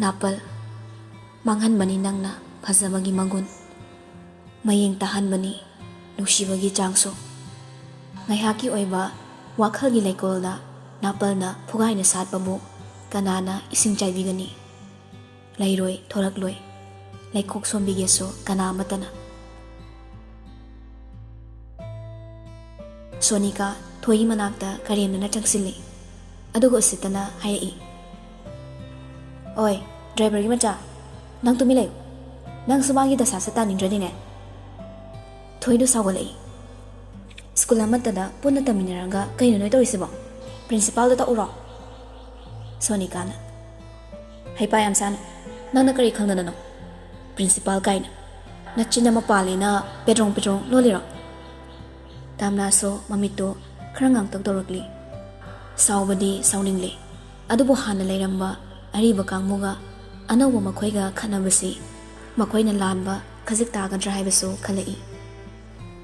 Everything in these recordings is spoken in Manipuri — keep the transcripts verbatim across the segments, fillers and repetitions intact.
ꯅꯥꯄꯜ, ꯃꯥꯡꯍꯟꯕꯅꯤ ꯅꯪꯅ ꯐꯖꯕꯒꯤ ꯃꯒꯨꯟ, ꯃꯌꯦꯡ ꯇꯥꯍꯟꯕꯅꯤ ꯅꯨꯡꯁꯤꯕꯒꯤ ꯆꯥꯡꯁꯨ꯫ ꯉꯥꯏꯍꯥꯛꯀꯤ ꯑꯣꯏꯕ ꯋꯥꯈꯜꯒꯤ ꯂꯩꯀꯣꯜꯗ ꯅꯥꯄꯜꯅ ꯐꯨꯒꯥꯏꯅ ꯁꯥꯠꯄꯕꯨ ꯀꯅꯥꯅ ꯏꯁꯤꯡ ꯆꯥꯏꯕꯤꯒꯅꯤ? ꯂꯩꯔꯣꯏ, ꯊꯣꯔꯛꯂꯣꯏ, ꯂꯩꯈꯣꯛ ꯁꯣꯝꯕꯤꯒꯦꯁꯨ ꯀꯅꯥ ꯑꯃꯠꯇꯅ꯫ ꯁꯣꯅꯤꯀꯥ ꯊꯣꯏꯒꯤ ꯃꯅꯥꯛꯇ ꯀꯔꯦꯝꯅꯅ ꯆꯪꯁꯤꯜꯂꯤ꯫ ꯑꯗꯨꯒ ꯎꯁꯤꯠꯇꯅ ꯍꯥꯏꯔꯛꯏ, "ꯑꯣꯏ, ꯗ꯭ꯔꯥꯏꯚꯔꯒꯤ ꯃꯆꯥ, ꯅꯪ ꯇꯨꯃꯤꯟ ꯂꯩꯌꯨ꯫ ꯅꯪꯁꯨ ꯃꯥꯒꯤ ꯗꯁꯥꯁꯦ ꯇꯥꯅꯤꯡꯗ꯭ꯔꯅꯤꯅꯦ?" ꯊꯣꯏꯗꯨ ꯁꯥꯎꯒꯠꯂꯛꯏ꯫ "ꯁ꯭ꯀꯨꯜ ꯑꯃꯠꯇꯗ ꯄꯨꯟꯅ ꯇꯝꯃꯤꯟꯅꯔꯒ ꯀꯩꯅꯣ ꯅꯣꯏ ꯇꯧꯔꯤꯁꯤꯕꯣ? ꯄ꯭ꯔꯤꯟꯁꯤꯄꯥꯜꯗ ꯇꯛꯎꯔꯣ?" ꯁꯣꯅꯤꯀꯥꯅ, "ꯍꯩꯄꯥ ꯌꯥꯝ ꯁꯥꯅꯨ꯫ ꯅꯪꯅ ꯀꯔꯤ ꯈꯪꯗꯅꯅꯣ? ꯄ꯭ꯔꯤꯟꯁꯤꯄꯥꯜ ꯀꯥꯏꯅ꯫ ꯅꯆꯤꯟ ꯑꯃ ꯄꯥꯜꯂꯦꯅ ꯄꯦꯗ꯭ꯔꯣꯡ ꯄꯦꯗ꯭ꯔꯣꯡ ꯂꯣꯜꯂꯤꯔꯣ?" ꯇꯥꯝꯅꯥꯁꯨ ꯃꯃꯤꯠꯇꯨ ꯈꯔ ꯉꯥꯡꯇꯛ ꯇꯧꯔꯛꯂꯤ꯫ ꯁꯥꯎꯕꯗꯤ ꯁꯥꯎꯅꯤꯡꯂꯦ, ꯑꯗꯨꯕꯨ ꯍꯥꯟꯅ ꯂꯩꯔꯝꯕ ꯑꯔꯤꯕ ꯀꯥꯡꯕꯨꯒ ꯑꯅꯧꯕ ꯃꯈꯣꯏꯒ ꯈꯠꯅꯕꯁꯤ ꯃꯈꯣꯏꯅ ꯂꯥꯟꯕ ꯈꯖꯤꯛ ꯇꯥꯒꯗ꯭ꯔꯥ ꯍꯥꯏꯕꯁꯨ ꯈꯜꯂꯛꯏ꯫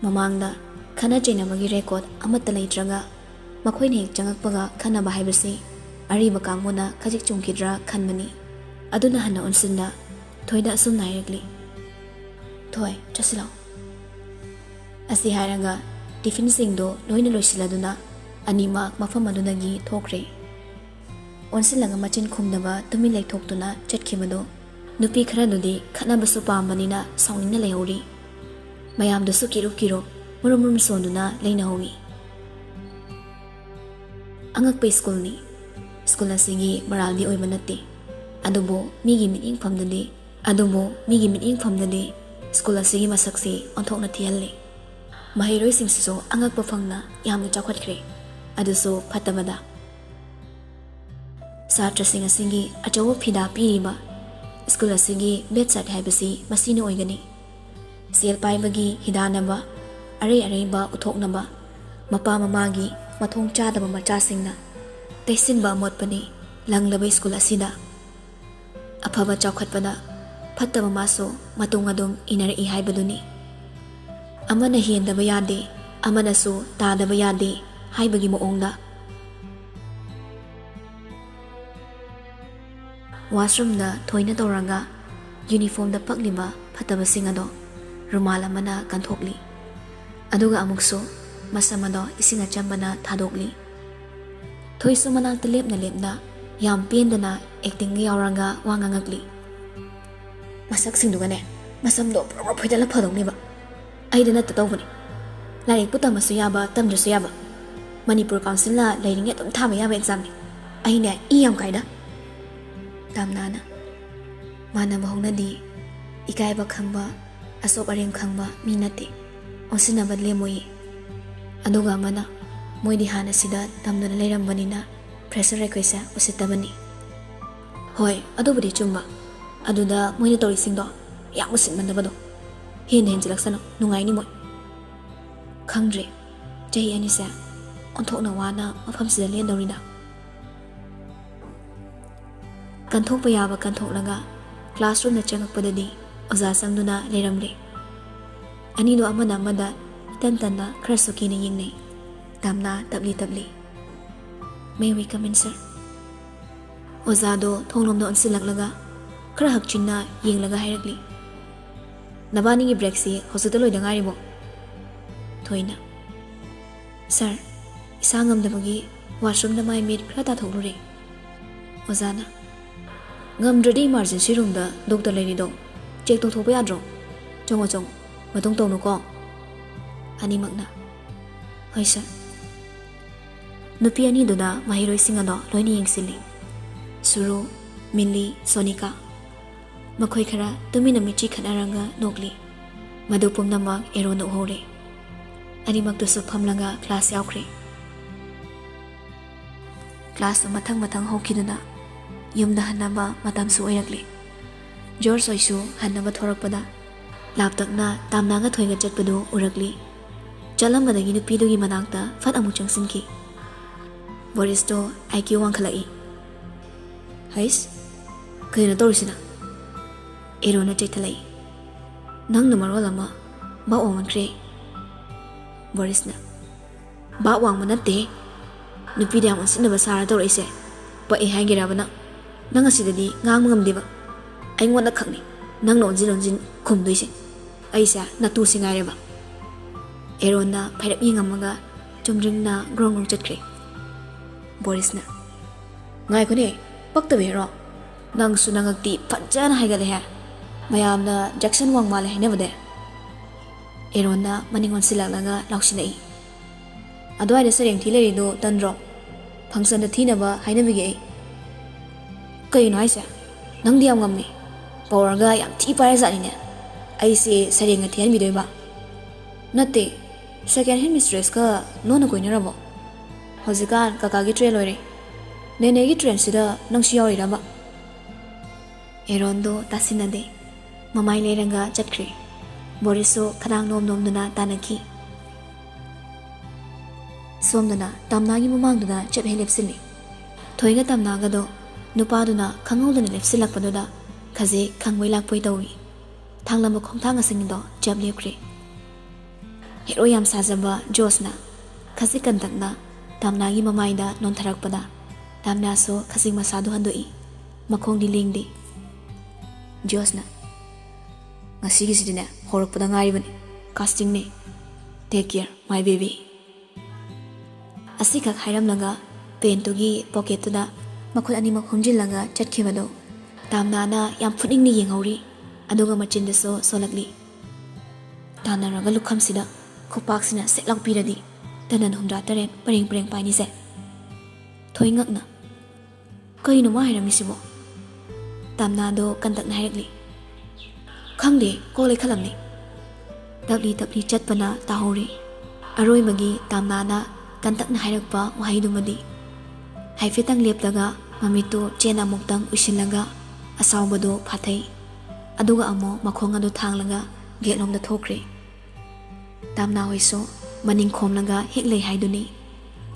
ꯃꯃꯥꯡꯗ ꯈꯠꯅ ꯆꯩꯅꯕꯒꯤ ꯔꯦꯀꯣꯔꯗ ꯑꯃꯠꯇ ꯂꯩꯇ꯭ꯔꯒ ꯃꯈꯣꯏꯅ ꯍꯦꯛ ꯆꯪꯉꯛꯄꯒ ꯈꯠꯅꯕ ꯍꯥꯏꯕꯁꯤ ꯑꯔꯤꯕ ꯀꯥꯡꯕꯨꯅ ꯈꯖꯤꯛ ꯆꯨꯝꯈꯤꯗ꯭ꯔꯥ ꯈꯟꯕꯅꯤ꯫ ꯑꯗꯨꯅ ꯍꯟꯅ ꯑꯣꯟꯁꯤꯟꯅ ꯊꯣꯏꯗ ꯑꯁꯨꯝꯅ ꯍꯥꯏꯔꯛꯂꯤ, "ꯊꯣꯏ, ꯆꯠꯁꯤꯜꯂꯣ꯫" ꯑꯁꯤ ꯍꯥꯏꯔꯒ ꯇꯤꯐꯤꯟꯁꯤꯡꯗꯨ ꯂꯣꯏꯅ ꯂꯣꯏꯁꯤꯜꯂꯗꯨꯅ ꯑꯅꯤꯃꯛ ꯃꯐꯝ ꯑꯗꯨꯗꯒꯤ ꯊꯣꯛꯈ꯭ꯔꯦ꯫ ꯑꯣꯟꯁꯤꯜꯂꯒ ꯃꯆꯤꯟ ꯈꯨꯝꯗꯕ ꯇꯨꯃꯤꯟ ꯂꯩꯊꯣꯛꯇꯨꯅ ꯆꯠꯈꯤꯕꯗꯨ ꯅꯨꯄꯤ ꯈꯔꯗꯨꯗꯤ ꯈꯠꯅꯕꯁꯨ ꯄꯥꯝꯕꯅꯤꯅ ꯁꯥꯎꯅꯤꯡꯅ ꯂꯩꯍꯧꯔꯤ꯫ ꯃꯌꯥꯝꯗꯨꯁꯨ ꯀꯤꯔꯨꯞ ꯀꯤꯔꯨꯞ ꯃꯨꯔꯨꯝ ꯃꯨꯔꯨꯝ ꯁꯣꯟꯗꯨꯅ ꯂꯩꯅꯍꯧꯏ꯫ ꯑꯉꯛꯄ ꯁ꯭ꯀꯨꯜꯅꯤ꯫ ꯁ꯭ꯀꯨꯜ ꯑꯁꯤꯒꯤ ꯃꯔꯥꯜꯗꯤ ꯑꯣꯏꯕ ꯅꯠꯇꯦ, ꯑꯗꯨꯕꯨ ꯃꯤꯒꯤ ꯃꯤꯠꯌꯦꯡꯐꯝꯗꯗꯤ, ꯑꯗꯨꯕꯨ ꯃꯤꯒꯤ ꯃꯤꯠꯌꯦꯡꯐꯝꯗꯗꯤ ꯁ꯭ꯀꯨꯜ ꯑꯁꯤꯒꯤ ꯃꯁꯛꯁꯤ ꯑꯣꯟꯊꯣꯛꯅ ꯊꯤꯍꯜꯂꯤ꯫ ꯃꯍꯩꯔꯣꯏꯁꯤꯡꯁꯤꯁꯨ ꯑꯉꯛꯄ ꯐꯪꯅ ꯌꯥꯝꯅ ꯆꯥꯎꯈꯠꯈ꯭ꯔꯦ, ꯑꯗꯨꯁꯨ ꯐꯠꯇꯕꯗ꯫ ꯁꯥꯇ꯭ꯔꯁꯤꯡ ꯑꯁꯤꯒꯤ ꯑꯆꯧꯕ ꯐꯤꯗꯥ ꯄꯤꯔꯤꯕ ꯁ꯭ꯀꯨꯜ ꯑꯁꯤꯒꯤ ꯕꯦꯠ ꯁꯥꯏꯠ ꯍꯥꯏꯕꯁꯤ ꯃꯁꯤꯅ ꯑꯣꯏꯒꯅꯤ꯫ ꯁꯦꯜ ꯄꯥꯏꯕꯒꯤ ꯍꯤꯗꯥꯟꯅꯕ, ꯑꯔꯩ ꯑꯔꯩꯕ ꯎꯠꯊꯣꯛꯅꯕ, ꯃꯄꯥ ꯃꯃꯥꯒꯤ ꯃꯊꯣꯡ ꯆꯥꯗꯕ ꯃꯆꯥꯁꯤꯡꯅ ꯇꯩꯁꯤꯟꯕ ꯑꯃꯣꯠꯄꯅꯤ ꯂꯪꯂꯕ ꯁ꯭ꯀꯨꯜ ꯑꯁꯤꯗ꯫ ꯑꯐꯕ ꯆꯥꯎꯈꯠꯄꯗ ꯐꯠꯇꯕ ꯃꯥꯁꯨ ꯃꯇꯨꯡ ꯑꯗꯨꯝ ꯏꯟꯅꯔꯛꯏ ꯍꯥꯏꯕꯗꯨꯅꯤ꯫ ꯑꯃꯅ ꯍꯦꯟꯗꯕ ꯌꯥꯗꯦ, ꯑꯃꯅꯁꯨ ꯇꯥꯗꯕ ꯌꯥꯗꯦ ꯍꯥꯏꯕꯒꯤ ꯃꯑꯣꯡꯗ꯫ ꯋꯥꯁꯔꯨꯝꯗ ꯊꯣꯏꯅ ꯇꯧꯔꯒ ꯌꯨꯅꯤꯐꯣꯔꯝꯗ ꯄꯛꯂꯤꯕ ꯐꯠꯇꯕꯁꯤꯡ ꯑꯗꯣ ꯔꯨꯃꯥꯜ ꯑꯃꯅ ꯀꯟꯊꯣꯛꯂꯤ꯫ ꯑꯗꯨꯒ ꯑꯃꯨꯛꯁꯨ ꯃꯁꯝ ꯑꯗꯣ ꯏꯁꯤꯡ ꯑꯆꯝꯕꯅ ꯊꯥꯗꯣꯛꯂꯤ꯫ ꯊꯣꯏꯁꯨ ꯃꯅꯥꯛꯇ ꯂꯦꯞꯅ ꯂꯦꯞꯅ ꯌꯥꯝ ꯄꯦꯟꯗꯅ ꯑꯦꯛꯇꯤꯡꯒ ꯌꯥꯎꯔꯒ ꯋꯥ ꯉꯥꯡꯉꯛꯂꯤ꯫ "ꯃꯁꯛꯁꯤꯡꯗꯨꯒꯅꯦ, ꯃꯁꯝꯗꯣ ꯄꯨꯔꯥ ꯄꯨꯔꯥ ꯐꯣꯏꯗꯠꯂ ꯐꯗꯧꯅꯦꯕ꯫ ꯑꯩꯗ ꯅꯠꯇ ꯇꯧꯕꯅꯦ꯫ ꯂꯥꯏꯔꯤꯛꯄꯨ ꯇꯝꯃꯁꯨ ꯌꯥꯕ, ꯇꯝꯗ꯭ꯔꯁꯨ ꯌꯥꯕ꯫ ꯃꯅꯤꯄꯨꯔ ꯀꯥꯎꯟꯁꯤꯜꯅ ꯂꯩꯔꯤꯉꯩ ꯑꯗꯨꯝ ꯊꯥꯕ ꯌꯥꯕ ꯑꯦꯛꯖꯥꯝꯅꯤ꯫ ꯑꯩꯅꯦ ꯏ ꯌꯥꯝ ꯀꯥꯏꯗ꯫" ꯇꯥꯝꯅꯥꯅ: "ꯃꯥꯟꯅꯕ ꯍꯧꯅꯗꯤ ꯏꯀꯥꯏꯕ ꯈꯪꯕ, ꯑꯆꯣꯞ ꯑꯔꯦꯝ ꯈꯪꯕ ꯃꯤ ꯅꯠꯇꯦ꯫ ꯑꯣꯟꯁꯤꯟꯅꯕ ꯂꯦꯝꯃꯣꯏꯌꯦ꯫ ꯑꯗꯨꯒ ꯑꯃꯅ, ꯃꯣꯏꯗꯤ ꯍꯥꯟꯅ ꯁꯤꯗ ꯇꯝꯗꯨꯅ ꯂꯩꯔꯝꯕꯅꯤꯅ ꯐ꯭ꯔꯦꯁꯔ ꯑꯩꯈꯣꯏꯁꯦ ꯎꯁꯤꯠꯇꯕꯅꯤ꯫" "ꯍꯣꯏ, ꯑꯗꯨꯕꯨꯗꯤ ꯆꯨꯝꯕ꯫ ꯑꯗꯨꯗ ꯃꯣꯏꯅ ꯇꯧꯔꯤꯁꯤꯡꯗꯣ ꯌꯥꯝ ꯎꯁꯤꯠꯃꯟꯗꯕꯗꯣ꯫ ꯍꯦꯟꯅ ꯍꯦꯟꯖꯤꯜꯂꯛꯁꯅꯨ, ꯅꯨꯡꯉꯥꯏꯅꯤ ꯃꯣꯏ꯫" ꯈꯪꯗ꯭ꯔꯦ, ꯆꯍꯤ ꯑꯅꯤꯁꯦ ꯑꯣꯟꯊꯣꯛꯅ ꯋꯥꯅ ꯃꯐꯝꯁꯤꯗ ꯂꯦꯟꯗꯧꯔꯤꯗ꯫ ꯀꯟꯊꯣꯛꯄ ꯌꯥꯕ ꯀꯟꯊꯣꯛꯂꯒ ꯀ꯭ꯂꯥꯁꯔꯨꯝꯗ ꯆꯪꯉꯛꯄꯗꯗꯤ ꯑꯣꯖꯥ ꯆꯪꯗꯨꯅ ꯂꯩꯔꯝꯂꯦ꯫ ꯑꯅꯤꯗꯣ ꯑꯃꯅ ꯑꯃꯗ ꯏꯇꯟ ꯇꯟꯅ ꯈꯔꯁꯨ ꯀꯤꯅ ꯌꯦꯡꯅꯩ꯫ Tamna ꯇꯞꯂꯤ ꯇꯞꯂꯤ: "May we come in, sir?" ꯑꯣꯖꯥꯗꯣ ꯊꯣꯡꯂꯣꯝꯗ ꯑꯣꯟꯁꯤꯜꯂꯛꯂꯒ ꯈꯔ ꯍꯛꯆꯤꯟꯅ ꯌꯦꯡꯂꯒ ꯍꯥꯏꯔꯛꯂꯤ: "ꯅꯕꯥꯅꯤꯒꯤ ꯕ꯭ꯔꯦꯛꯁꯤ ꯍꯧꯖꯤꯛꯇ ꯂꯣꯏꯗ ꯉꯥꯏꯔꯤꯕꯣ?" ꯊꯣꯏꯅ: "ꯁꯥꯔ, ꯏꯁꯥ ꯉꯝꯗꯕꯒꯤ ꯋꯥꯁꯔꯨꯝꯗ ꯃꯥꯏ ꯃꯤꯠ ꯈꯔ ꯇꯥꯊꯣꯛꯂꯨꯔꯦ꯫" ꯑꯣꯖꯥꯅ: "ꯉꯝꯗ꯭ꯔꯗꯤ ꯏꯃꯥꯔꯖꯦꯟꯁꯤ ꯔꯨꯝꯗ ꯗꯣꯛꯇꯔ ꯂꯩꯔꯤꯗꯣ, ꯆꯦꯛ ꯇꯧꯊꯣꯛꯄ ꯌꯥꯗ꯭ꯔꯣ? ꯆꯪꯉꯣ, ꯆꯪꯉꯣ, ꯃꯇꯨꯡ ꯇꯧꯅꯨꯀꯣ꯫" ꯑꯅꯤꯃꯛꯅ: "ꯍꯣꯏ ꯁꯥꯔ꯫" ꯅꯨꯄꯤ ꯑꯅꯤꯗꯨꯅ ꯃꯍꯩꯔꯣꯏꯁꯤꯡ ꯑꯗꯣ ꯂꯣꯏꯅ ꯌꯦꯡꯁꯤꯜꯂꯤ꯫ ꯁꯨꯔꯨ, ꯃꯤꯂꯤ, ꯁꯣꯅꯤꯀꯥ꯫ ꯃꯈꯣꯏ ꯈꯔ ꯇꯨꯃꯤꯟꯅ ꯃꯤꯠꯆꯤ ꯈꯠꯅꯔꯒ ꯅꯣꯛꯂꯤ꯫ ꯃꯗꯨ ꯄꯨꯝꯅꯃꯛ ꯑꯦꯔꯣꯅ ꯎꯍꯧꯔꯦ꯫ ꯑꯅꯤꯃꯛꯇꯨꯁꯨ ꯐꯝꯂꯒ ꯀ꯭ꯂꯥꯁ ꯌꯥꯎꯈ꯭ꯔꯦ꯫ ꯀ꯭ꯂꯥꯁꯇꯨ ꯃꯊꯪ ꯃꯊꯪ ꯍꯧꯈꯤꯗꯨꯅ ꯌꯨꯝꯗ ꯍꯟꯅꯕ ꯃꯇꯝꯁꯨ ꯑꯣꯏꯔꯛꯂꯦ꯫ ꯖꯣꯔꯖ ꯍꯣꯏꯁꯨ ꯍꯟꯅꯕ ꯊꯣꯔꯛꯄꯗ ꯂꯥꯞꯇꯛꯅ ꯇꯥꯝꯅꯥꯒ ꯊꯣꯏꯒ ꯆꯠꯄꯗꯨ ꯎꯔꯛꯂꯤ꯫ ꯆꯠꯂꯝꯕꯗꯒꯤ ꯅꯨꯄꯤꯗꯨꯒꯤ ꯃꯅꯥꯛꯇ ꯐꯠ ꯑꯃꯨꯛ ꯆꯪꯁꯤꯟꯈꯤ꯫ ꯕꯣꯔꯤꯁꯇꯣ ꯑꯥꯏ ꯀ꯭ꯌꯨ ꯋꯥꯡꯈꯠꯂꯛꯏ꯫ "ꯍꯩꯁ, ꯀꯩꯅꯣ ꯇꯧꯔꯤꯁꯤꯅ?" ꯑꯦꯔꯣꯅ ꯆꯦꯛꯊꯠꯂꯛꯏ꯫ "ꯅꯪꯅ ꯃꯔꯣꯜ ꯑꯃ ꯚꯥꯞ ꯋꯥꯡꯃꯟꯈ꯭ꯔꯦ꯫" ꯕꯣꯔꯤꯁꯅ: "ꯚꯥꯞ ꯋꯥꯡꯕ ꯅꯠꯇꯦ꯫ ꯅꯨꯄꯤꯗ ꯌꯥꯝ ꯑꯣꯟꯁꯤꯟꯅꯕ ꯁꯥꯔ ꯇꯧꯔꯛꯏꯁꯦ ꯄꯛꯑꯦ ꯍꯥꯏꯒꯦꯔꯕ ꯅꯪ?" ꯅꯪ ꯑꯁꯤꯗꯗꯤ ꯉꯥꯡꯕ ꯉꯝꯗꯦꯕ꯫ ꯑꯩꯉꯣꯟꯗ ꯈꯛꯅꯤ ꯅꯪꯅ ꯑꯣꯟꯁꯤꯟ ꯑꯣꯟꯁꯤꯟ ꯈꯨꯝꯗꯣꯏꯁꯦ꯫ ꯑꯩꯁꯦ ꯅꯇꯨꯁꯤ ꯉꯥꯏꯔꯦꯕ꯫ ꯑꯦꯔꯣꯟꯅ ꯐꯩꯔꯞ ꯌꯦꯡꯉꯝꯃꯒ ꯆꯨꯝꯗ꯭ꯔꯤꯡꯅ ꯒ꯭ꯔꯣꯡ ꯒ꯭ꯔꯣꯡ ꯆꯠꯈ꯭ꯔꯦ꯫ ꯕꯣꯔꯤꯁꯅ, "ꯉꯥꯏꯈꯣꯅꯦ, ꯄꯛꯇꯕ ꯍꯦꯔꯣ꯫ ꯅꯪꯁꯨ ꯅꯉꯛꯇꯤ ꯐꯖꯅ ꯍꯥꯏꯒꯠꯂꯦꯍꯦ꯫ ꯃꯌꯥꯝꯅ ꯖꯦꯛꯁꯟ ꯋꯥꯡ ꯃꯥꯜꯂꯦ ꯍꯥꯏꯅꯕꯗꯤ?" ꯑꯦꯔꯣꯟꯅ ꯃꯅꯤꯡ ꯑꯣꯟꯁꯤꯜꯂꯛꯂꯒ ꯂꯥꯎꯁꯤꯜꯂꯛꯏ꯫ "ꯑꯗꯨꯋꯥꯏꯗ ꯁꯩꯔꯦꯡ ꯊꯤ ꯂꯩꯔꯤꯗꯣ ꯇꯟꯗ꯭ꯔꯣ? ꯐꯪꯁꯟꯗ ꯊꯤꯅꯕ ꯍꯥꯏꯅꯕꯤꯒꯦ ꯑꯩ꯫" "ꯀꯩꯅꯣ ꯍꯥꯏꯁꯦ? ꯅꯪꯗꯤ ꯌꯥꯝ ꯉꯝꯃꯦ꯫ ꯄꯋꯥꯔꯒ ꯌꯥꯝ ꯊꯤ ꯄꯥꯏꯔꯖꯥꯠꯅꯤꯅꯦ꯫ ꯑꯩꯁꯦ ꯁꯩꯔꯦꯡꯒ ꯊꯤꯍꯟꯕꯤꯗꯣꯏꯕ?" "ꯅꯠꯇꯦ, ꯁꯦꯀꯦꯟ ꯍꯦꯟ ꯃꯤꯁꯇ꯭ꯔꯦꯁꯀ ꯂꯣꯟꯅ ꯀꯣꯏꯅꯔꯕꯣ? ꯍꯧꯖꯤꯛꯀꯥꯟ ꯀꯀꯥꯒꯤ ꯇ꯭ꯔꯦꯟ ꯑꯣꯏꯔꯦ꯫ ꯅꯦꯅꯦꯒꯤ ꯇ꯭ꯔꯦꯟꯁꯤꯗ ꯅꯪꯁꯨ ꯌꯥꯎꯔꯤꯔꯕ?" ꯑꯦꯔꯣꯟꯗꯣ ꯇꯥꯁꯤꯟꯅꯗꯦ꯫ ꯃꯃꯥꯏ ꯂꯩꯔꯒ ꯆꯠꯈ꯭ꯔꯦ꯫ ꯕꯣꯔꯤꯁꯁꯨ ꯈꯗꯥꯡ ꯅꯣꯝ ꯅꯣꯝꯗꯨꯅ ꯇꯥꯟꯅꯈꯤ꯫ ꯁꯣꯝꯗꯅ ꯇꯝꯅꯥꯒꯤ ꯃꯃꯥꯡꯗꯨꯗ ꯆꯞ ꯍꯦꯛ ꯂꯦꯞꯁꯤꯜꯂꯤ꯫ ꯊꯣꯏꯒ ꯇꯝꯅꯥꯒꯗꯣ ꯅꯨꯄꯥꯗꯨꯅ ꯈꯪꯍꯧꯗꯅ ꯂꯦꯞꯁꯤꯜꯂꯛꯄꯗꯨꯗ ꯈꯖꯤꯛ ꯈꯪꯕꯣꯏ ꯂꯥꯛꯄꯣꯏ ꯇꯧꯏ꯫ ꯊꯥꯡꯂꯝꯕ ꯈꯣꯡꯊꯥꯡ ꯑꯁꯤꯡꯗꯣ ꯆꯞ ꯂꯦꯞꯈ꯭ꯔꯦ꯫ ꯍꯦꯔꯣ ꯌꯥꯝ ꯁꯥꯖꯕ ꯖꯣꯁꯅ ꯈꯖꯤꯛ ꯀꯟꯇꯛꯅ ꯇꯝꯅꯥꯒꯤ ꯃꯃꯥꯏꯗ ꯅꯣꯟꯊꯔꯛꯄꯗ ꯇꯝꯅꯥꯁꯨ ꯈꯖꯤꯛ ꯃꯁꯥꯗꯨ ꯍꯟꯗꯣꯛꯏ꯫ ꯃꯈꯣꯡꯗꯤ ꯂꯦꯡꯗꯦ꯫ ꯖꯣꯁꯅ, "ꯉꯁꯤꯒꯤꯁꯤꯗꯤꯅꯦ ꯍꯧꯔꯛꯄꯗ ꯉꯥꯏꯔꯤꯕꯅꯤ꯫ ꯀꯥꯁꯇꯤꯡꯅꯦ꯫ Take care, my baby." ꯑꯁꯤꯈꯛ ꯍꯥꯏꯔꯝꯂꯒ ꯄꯦꯟꯇꯨꯒꯤ ꯄꯣꯀꯦꯠꯇꯨꯗ ꯃꯈꯨꯠ ꯑꯅꯤꯃꯛ ꯍꯨꯝꯖꯤꯜꯂꯒ ꯆꯠꯈꯤꯕꯗꯨ ꯇꯥꯝꯅꯥꯅ ꯌꯥꯝ ꯐꯨꯅꯤꯡꯅ ꯌꯦꯡꯍꯧꯔꯤ꯫ ꯑꯗꯨꯒ ꯃꯆꯤꯟꯗꯁꯨ ꯁꯣꯜꯂꯛꯂꯤ꯫ ꯇꯥꯟꯅꯔꯒ ꯂꯨꯈꯝꯁꯤꯗ ꯈꯨꯄꯥꯛꯁꯤꯅ ꯁꯦꯛ ꯂꯥꯎ ꯄꯤꯔꯗꯤ ꯇꯅꯟ ꯍꯨꯝꯗ꯭ꯔꯥ ꯇꯔꯦꯠ ꯄꯔꯦꯡ ꯄꯔꯦꯡ ꯄꯥꯏꯅꯤꯁꯦ꯫ ꯊꯣꯏ ꯉꯛꯅ, "ꯀꯩꯅꯣ ꯃꯥ ꯍꯥꯏꯔꯝꯃꯤꯁꯤꯕꯣ?" ꯇꯥꯝꯅꯥꯗꯣ ꯀꯟꯇꯛꯅ ꯍꯥꯏꯔꯛꯂꯤ꯫ "ꯈꯪꯗꯦ, ꯀꯣꯛ ꯂꯩꯈꯠꯂꯝꯅꯤ꯫" ꯇꯞꯂꯤ ꯇꯞꯂꯤ ꯆꯠꯄꯅ ꯇꯥꯍꯧꯔꯤ꯫ ꯑꯔꯣꯏꯕꯒꯤ ꯇꯥꯝꯅꯥꯅ ꯀꯟꯇꯛꯅ ꯍꯥꯏꯔꯛꯄ ꯋꯥꯍꯩꯗꯨꯃꯗꯤ꯫ ꯍꯥꯏꯐꯦꯠꯇꯪ ꯂꯦꯞꯂꯒ ꯃꯃꯤꯠꯇꯨ ꯆꯦꯠꯅ ꯑꯃꯨꯛꯇꯪ ꯎꯏꯁꯤꯜꯂꯒ ꯑꯁꯥꯎꯕꯗꯨ ꯐꯥꯊꯩ꯫ ꯑꯗꯨꯒ ꯑꯃꯨꯛ ꯃꯈꯣꯡ ꯑꯗꯨ ꯊꯥꯡꯂꯒ ꯒꯦꯠꯂꯣꯝꯗ ꯊꯣꯛꯈ꯭ꯔꯦ꯫ ꯇꯥꯝꯅꯥ ꯍꯣꯏꯁꯨ ꯃꯅꯤꯡ ꯈꯣꯝꯂꯒ ꯍꯦꯛ ꯂꯩ ꯍꯥꯏꯗꯨꯅꯤ꯫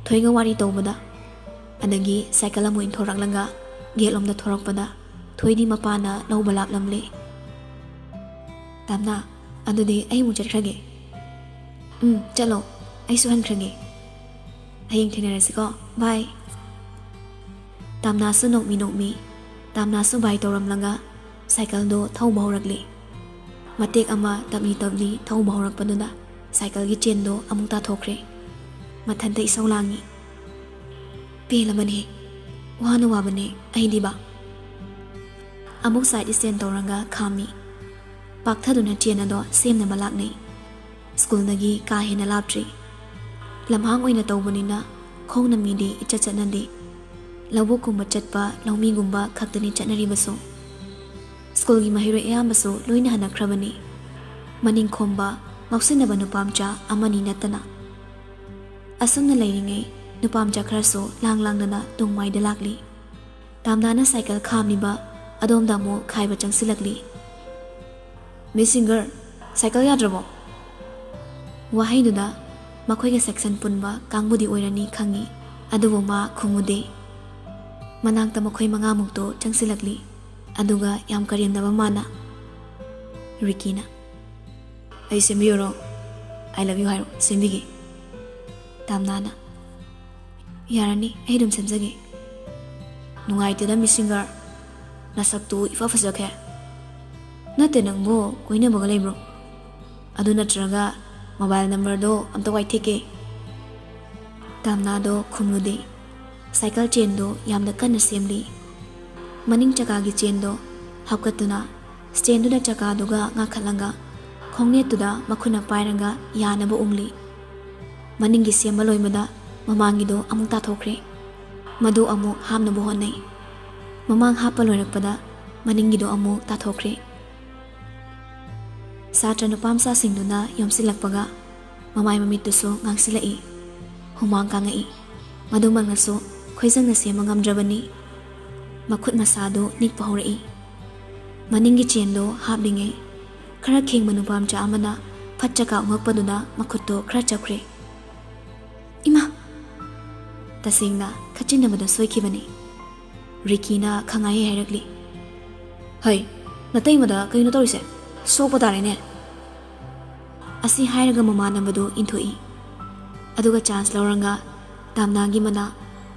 ꯊꯣꯏꯒ ꯋꯥꯔꯤ ꯇꯧꯕꯗ, ꯑꯗꯒꯤ ꯁꯥꯏꯀꯜ ꯑꯃꯨꯛ ꯏꯟꯊꯣꯔꯛꯂꯒ ꯒꯦꯠꯂꯣꯝꯗ ꯊꯣꯔꯛꯄꯗ ꯊꯣꯏꯗꯤ ꯃꯄꯥꯅ ꯂꯧꯕ ꯂꯥꯛꯂꯝꯂꯦ꯫ "ꯇꯥꯝꯅꯥ, ꯑꯗꯨꯗꯤ ꯑꯩ ꯑꯃꯨꯛ ꯆꯠꯈ꯭ꯔꯒꯦ꯫" "ꯎꯝ, ꯆꯠꯂꯣ꯫ ꯑꯩꯁꯨ ꯍꯟꯈ꯭ꯔꯒꯦ꯫ ꯍꯌꯦꯡ ꯊꯦꯡꯅꯔꯁꯤꯀꯣ꯫ ꯕꯥꯏ꯫" ꯇꯥꯝꯅꯥꯁꯨ ꯅꯣꯛꯃꯤ ꯅꯣꯛꯃꯤ ꯇꯥꯝꯅꯥꯁꯨ ꯕꯥꯏ ꯇꯧꯔꯝꯂꯒ ꯁꯥꯏꯀꯜꯗꯣ ꯊꯧꯕ ꯍꯧꯔꯛꯂꯤ꯫ ꯃꯇꯦꯛ ꯑꯃ ꯇꯞꯂꯤ ꯇꯞꯂꯤ ꯊꯧꯕ ꯍꯧꯔꯛꯄꯗꯨꯗ ꯁꯥꯏꯀꯜꯒꯤ ꯆꯦꯟꯗꯣ ꯑꯃꯨꯛ ꯇꯥꯊꯣꯛꯈ꯭ꯔꯦ꯫ ꯃꯊꯟꯇ ꯏꯁꯧ ꯂꯥꯡꯉꯤ꯫ "ꯄꯦꯜꯂꯕꯅꯦ, ꯋꯥꯅ ꯋꯥꯕꯅꯦ ꯑꯩꯗꯤꯕ꯫" ꯑꯃꯨꯛ ꯁꯥꯏꯠ ꯏꯁꯇꯦꯟ ꯇꯧꯔꯒ ꯈꯥꯝꯃꯤ꯫ ꯄꯥꯛꯊꯗꯨꯅ ꯆꯦꯟ ꯑꯗꯣ ꯁꯦꯝꯅꯕ ꯂꯥꯛꯅꯩ꯫ ꯁ꯭ꯀꯨꯜꯗꯒꯤ ꯀꯥ ꯍꯦꯟꯅ ꯂꯥꯞꯇ꯭ꯔꯤ꯫ ꯂꯝꯍꯥꯡ ꯑꯣꯏꯅ ꯇꯧꯕꯅꯤꯅ ꯈꯣꯡꯅ ꯃꯤꯗꯤ ꯏꯆꯠ ꯆꯠꯅꯗꯦ꯫ ꯂꯧꯕꯨꯛꯀꯨꯝꯕ ꯆꯠꯄ ꯂꯧꯃꯤꯒꯨꯝꯕ ꯈꯛꯇꯅꯤ ꯆꯠꯅꯔꯤꯕꯁꯨ꯫ ꯁ꯭ꯀꯨꯜꯒꯤ ꯃꯍꯩꯔꯣꯏ ꯑꯌꯥꯝꯕꯁꯨ ꯂꯣꯏꯅ ꯍꯟꯅꯈ꯭ꯔꯕꯅꯤ꯫ ꯃꯅꯤꯡ ꯈꯣꯝꯕ, ꯉꯥꯎꯁꯤꯟꯅꯕ ꯅꯨꯄꯥ ꯃꯆꯥ ꯑꯃꯅꯤ ꯅꯠꯇꯅ꯫ ꯑꯁꯨꯝꯅ ꯂꯩꯔꯤꯉꯩ ꯅꯨꯄꯥ ꯃꯆꯥ ꯈꯔꯁꯨ ꯂꯥꯡ ꯂꯥꯡꯗꯅ ꯇꯨꯡ ꯃꯥꯏꯗ ꯂꯥꯛꯂꯤ꯫ ꯇꯥꯝꯅꯥꯅ ꯁꯥꯏꯀꯜ ꯈꯥꯝꯂꯤꯕ ꯑꯗꯣꯝꯗ ꯑꯃꯨꯛ ꯈꯥꯏꯕ ꯆꯪꯁꯤꯜꯂꯛꯂꯤ꯫ "ꯃꯤꯁ ꯁꯤꯡꯒꯔ, ꯁꯥꯏꯀꯜ ꯌꯥꯗ꯭ꯔꯕꯣ?" ꯋꯥꯍꯩꯗꯨꯗ ꯃꯈꯣꯏꯒ ꯁꯦꯛꯁꯟ ꯄꯨꯟꯕ ꯀꯥꯡꯕꯨꯗꯤ ꯑꯣꯏꯔꯅꯤ ꯈꯪꯉꯤ, ꯑꯗꯨꯕꯨ ꯃꯥ ꯈꯨꯝꯃꯨꯗꯦ꯫ ꯃꯅꯥꯛꯇ ꯃꯈꯣꯏ ꯃꯉꯥꯃꯨꯛꯇꯣ ꯆꯪꯁꯤꯜꯂꯛꯂꯤ, ꯑꯗꯨꯒ ꯌꯥꯝ ꯀꯔꯦꯝꯅꯕ ꯃꯥꯅ꯫ ꯔꯤꯀꯤꯅ, "ꯑꯩ ꯁꯦꯝꯕꯤꯌꯨꯔꯣ? I love you ꯍꯥꯏꯔꯣ, ꯁꯦꯝꯕꯤꯒꯦ꯫" ꯇꯥꯝꯅꯥꯅ, "ꯌꯥꯔꯅꯤ, ꯑꯩ ꯑꯗꯨꯝ ꯁꯦꯝꯖꯒꯦ꯫" "ꯅꯨꯡꯉꯥꯏꯇꯦꯗ ꯃꯤꯁ ꯁꯤꯡꯒꯔ, ꯅꯁꯛꯇꯨ ꯏꯐ ꯐꯖꯈ꯭ꯔꯦ꯫ ꯅꯠꯇꯦ, ꯅꯪꯕꯨ ꯀꯣꯏꯅꯕꯒ ꯂꯩꯕ꯭ꯔꯣ? ꯑꯗꯨ ꯅꯠꯇ꯭ꯔꯒ ꯃꯣꯕꯥꯏꯜ ꯅꯝꯕꯔꯗꯣ ꯑꯝꯇ ꯋꯥꯏꯊꯦꯛꯀꯦ꯫" ꯇꯥꯝꯅꯥꯗꯣ ꯈꯨꯝꯂꯨꯗꯦ꯫ ꯁꯥꯏꯀꯜ ꯆꯦꯟꯗꯣ ꯌꯥꯝꯅ ꯀꯟꯅ ꯁꯦꯝꯂꯤ꯫ ꯃꯅꯤꯡ ꯆꯀꯥꯒꯤ ꯆꯦꯟꯗꯣ ꯍꯥꯞꯀꯠꯇꯨꯅ ꯁ꯭ꯇꯦꯟꯗꯨꯗ ꯆꯀꯥꯗꯨꯒ ꯉꯥꯈꯠꯂꯒ ꯈꯣꯡꯅꯦꯠꯇꯨꯗ ꯃꯈꯨꯠꯅ ꯄꯥꯏꯔꯒ ꯌꯥꯅꯕ ꯎꯪꯂꯤ꯫ ꯃꯅꯤꯡꯒꯤ ꯁꯦꯝꯕ ꯂꯣꯏꯕꯗ ꯃꯃꯥꯡꯒꯤꯗꯣ ꯑꯃꯨꯛ ꯇꯥꯊꯣꯛꯈ꯭ꯔꯦ꯫ ꯃꯗꯨ ꯑꯃꯨꯛ ꯍꯥꯞꯅꯕ ꯍꯣꯠꯅꯩ꯫ ꯃꯃꯥꯡ ꯍꯥꯞꯄ ꯂꯣꯏꯔꯛꯄꯗ ꯃꯅꯤꯡꯒꯤꯗꯣ ꯑꯃꯨꯛ ꯇꯥꯊꯣꯛꯈ꯭ꯔꯦ꯫ ꯁꯥꯇ꯭ꯔ ꯅꯨꯄꯥ ꯃꯆꯥꯁꯤꯡꯗꯨꯅ ꯌꯣꯝꯁꯤꯜꯂꯛꯄꯒ ꯃꯃꯥꯏ ꯃꯃꯤꯠꯇꯨꯁꯨ ꯉꯥꯡꯁꯤꯜꯂꯛꯏ꯫ ꯍꯨꯃꯥꯡ ꯀꯥꯡꯉꯛꯏ꯫ ꯃꯗꯨꯃꯛꯅꯁꯨ ꯈꯣꯏꯖꯪꯅ ꯁꯦꯝꯕ ꯉꯝꯗ꯭ꯔꯕꯅꯤ꯫ ꯃꯈꯨꯠ ꯃꯁꯥꯗꯨ ꯅꯤꯛꯄ ꯍꯧꯔꯛꯏ꯫ ꯃꯅꯤꯡꯒꯤ ꯆꯦꯟꯗꯣ ꯍꯥꯞꯂꯤꯉꯩ ꯈꯔ ꯈꯦꯡꯕ ꯅꯨꯄꯥ ꯃꯆꯥ ꯑꯃꯅ ꯐꯠ ꯆꯀꯥ ꯎꯪꯉꯛꯄꯗꯨꯗ ꯃꯈꯨꯠꯇꯣ ꯈꯔ ꯆꯞꯈ꯭ꯔꯦ꯫ "ꯏꯃꯥ!" ꯇꯁꯦꯡꯅ ꯈꯠꯆꯤꯟꯅꯕꯗ ꯁꯣꯏꯈꯤꯕꯅꯤ꯫ ꯔꯤꯀꯤꯅ ꯈꯪꯍꯥꯏ ꯍꯥꯏꯔꯛꯂꯤ꯫ "ꯍꯩ, ꯅꯇꯩꯃꯗ ꯀꯩꯅꯣ ꯇꯧꯔꯤꯁꯦ? ꯁꯣꯛꯄ ꯇꯥꯔꯦꯅꯦ!" ꯑꯁꯤ ꯍꯥꯏꯔꯒ ꯃꯃꯥꯟꯅꯕꯗꯨ ꯏꯟꯊꯣꯛꯏ꯫ ꯑꯗꯨꯒ ꯆꯥꯟꯁ ꯂꯧꯔꯒ ꯇꯥꯝꯅꯥꯒꯤ ꯃꯅꯥ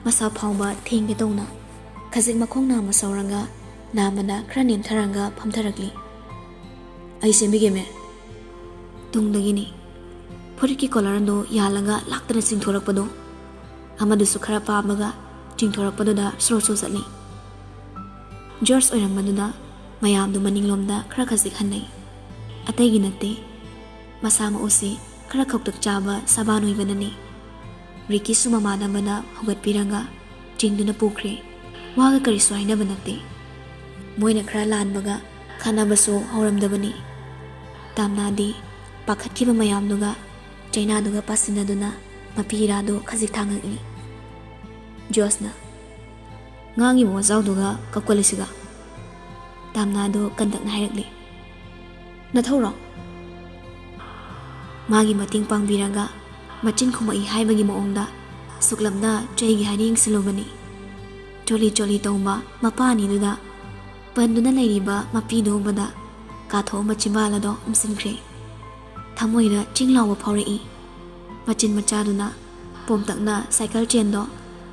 ꯃꯁꯥ ꯐꯥꯎꯕ ꯊꯦꯡꯒꯦ ꯇꯧꯅ ꯈꯖꯤꯛ ꯃꯈꯣꯡ ꯅꯥꯝꯃ ꯁꯧꯔꯒ ꯅꯥꯝꯃꯅ ꯈꯔ ꯅꯦꯝꯊꯔꯒ ꯐꯝꯊꯔꯛꯂꯤ꯫ "ꯑꯩ ꯁꯦꯝꯕꯤꯒꯦ, ꯃꯦ꯫" ꯇꯨꯡꯗꯒꯤꯅꯤ꯫ ꯐꯨꯔꯤꯠꯀꯤ ꯀꯣꯂꯔꯗꯨ ꯌꯥꯜꯂꯒ ꯂꯥꯛꯇꯅ ꯆꯤꯡꯊꯣꯔꯛꯄꯗꯣ, ꯑꯃꯗꯨꯁꯨ ꯈꯔ ꯄꯥꯝꯃꯒ ꯆꯤꯡꯊꯣꯔꯛꯄꯗꯨꯗ ꯁ꯭ꯔꯣ ꯁ꯭ꯔꯣ ꯆꯠꯂꯤ꯫ ꯖꯣꯔꯖ ꯑꯣꯏꯔꯝꯕꯗꯨꯗ ꯃꯌꯥꯝꯗꯨ ꯃꯅꯤꯡꯂꯣꯝꯗ ꯈꯔ ꯈꯖꯤꯛ ꯍꯟꯅꯩ꯫ ꯑꯇꯩꯒꯤ ꯅꯠꯇꯦ, ꯃꯁꯥ ꯃꯎꯁꯤ ꯈꯔ ꯈꯧꯇꯛ ꯆꯥꯕ ꯁꯕꯥꯟ ꯑꯣꯏꯕꯅꯅꯤ꯫ ꯔꯤꯀꯤꯁꯨ ꯃꯃꯥꯟꯅꯕꯅ ꯍꯧꯒꯠꯄꯤꯔꯒ ꯆꯤꯡꯗꯨꯅ ꯄꯨꯈ꯭ꯔꯦ꯫ ꯋꯥꯒ ꯀꯔꯤꯁꯨ ꯍꯥꯏꯅꯕ ꯅꯠꯇꯦ꯫ ꯃꯣꯏꯅ ꯈꯔ ꯂꯥꯟꯕꯒ ꯈꯠꯅꯕꯁꯨ ꯍꯧꯔꯝꯗꯕꯅꯤ꯫ ꯇꯥꯝꯅꯥꯗꯤ ꯄꯥꯈꯠꯈꯤꯕ ꯃꯌꯥꯝꯗꯨꯒ ꯆꯩꯅꯥꯗꯨꯒ ꯄꯥꯁꯤꯟꯅꯗꯨꯅ ꯃꯄꯤ ꯏꯔꯥꯗꯨ ꯈꯖꯤꯛ ꯊꯥꯡꯉꯛꯏ꯫ ꯖꯣꯁꯅ, "ꯉꯥꯡꯉꯤꯕ ꯋꯥꯖꯥꯎꯗꯨꯒ ꯀꯞꯀꯠꯂꯤꯁꯤꯒ?" ꯇꯥꯝꯅꯥꯗꯨ ꯀꯟꯇꯛꯅ ꯍꯥꯏꯔꯛꯂꯤ꯫ "ꯅꯊꯧꯔꯣ?" ꯃꯥꯒꯤ ꯃꯇꯦꯡ ꯄꯥꯡꯕꯤꯔꯒ ꯃꯆꯤꯟ ꯈꯨꯝꯃꯛꯏ ꯍꯥꯏꯕꯒꯤ ꯃꯑꯣꯡꯗ ꯁꯨꯛꯂꯞꯅ ꯆꯩꯒꯤ ꯍꯥꯏꯅ ꯌꯦꯡꯁꯤꯜꯂꯨꯕꯅꯤ꯫ ꯆꯣꯂꯤ ꯆꯣꯂꯤ ꯇꯧꯕ ꯃꯄꯥ ꯑꯅꯤꯗꯨꯗ ꯄꯟꯗꯨꯅ ꯂꯩꯔꯤꯕ ꯃꯄꯤꯗꯨ ꯎꯕꯗ ꯀꯥꯊꯣꯛꯑꯝꯕ ꯆꯤꯝꯕꯥꯜ ꯑꯗꯣ ꯎꯝꯁꯤꯟꯈ꯭ꯔꯦ꯫ ꯊꯃꯣꯏꯗ ꯆꯤꯡ ꯂꯥꯎꯕ ꯐꯥꯎꯔꯛꯏ꯫ ꯃꯆꯤꯟ ꯃꯆꯥꯗꯨꯅ ꯄꯣꯝꯇꯛꯅ ꯁꯥꯏꯀꯜ ꯆꯦꯟꯗꯣ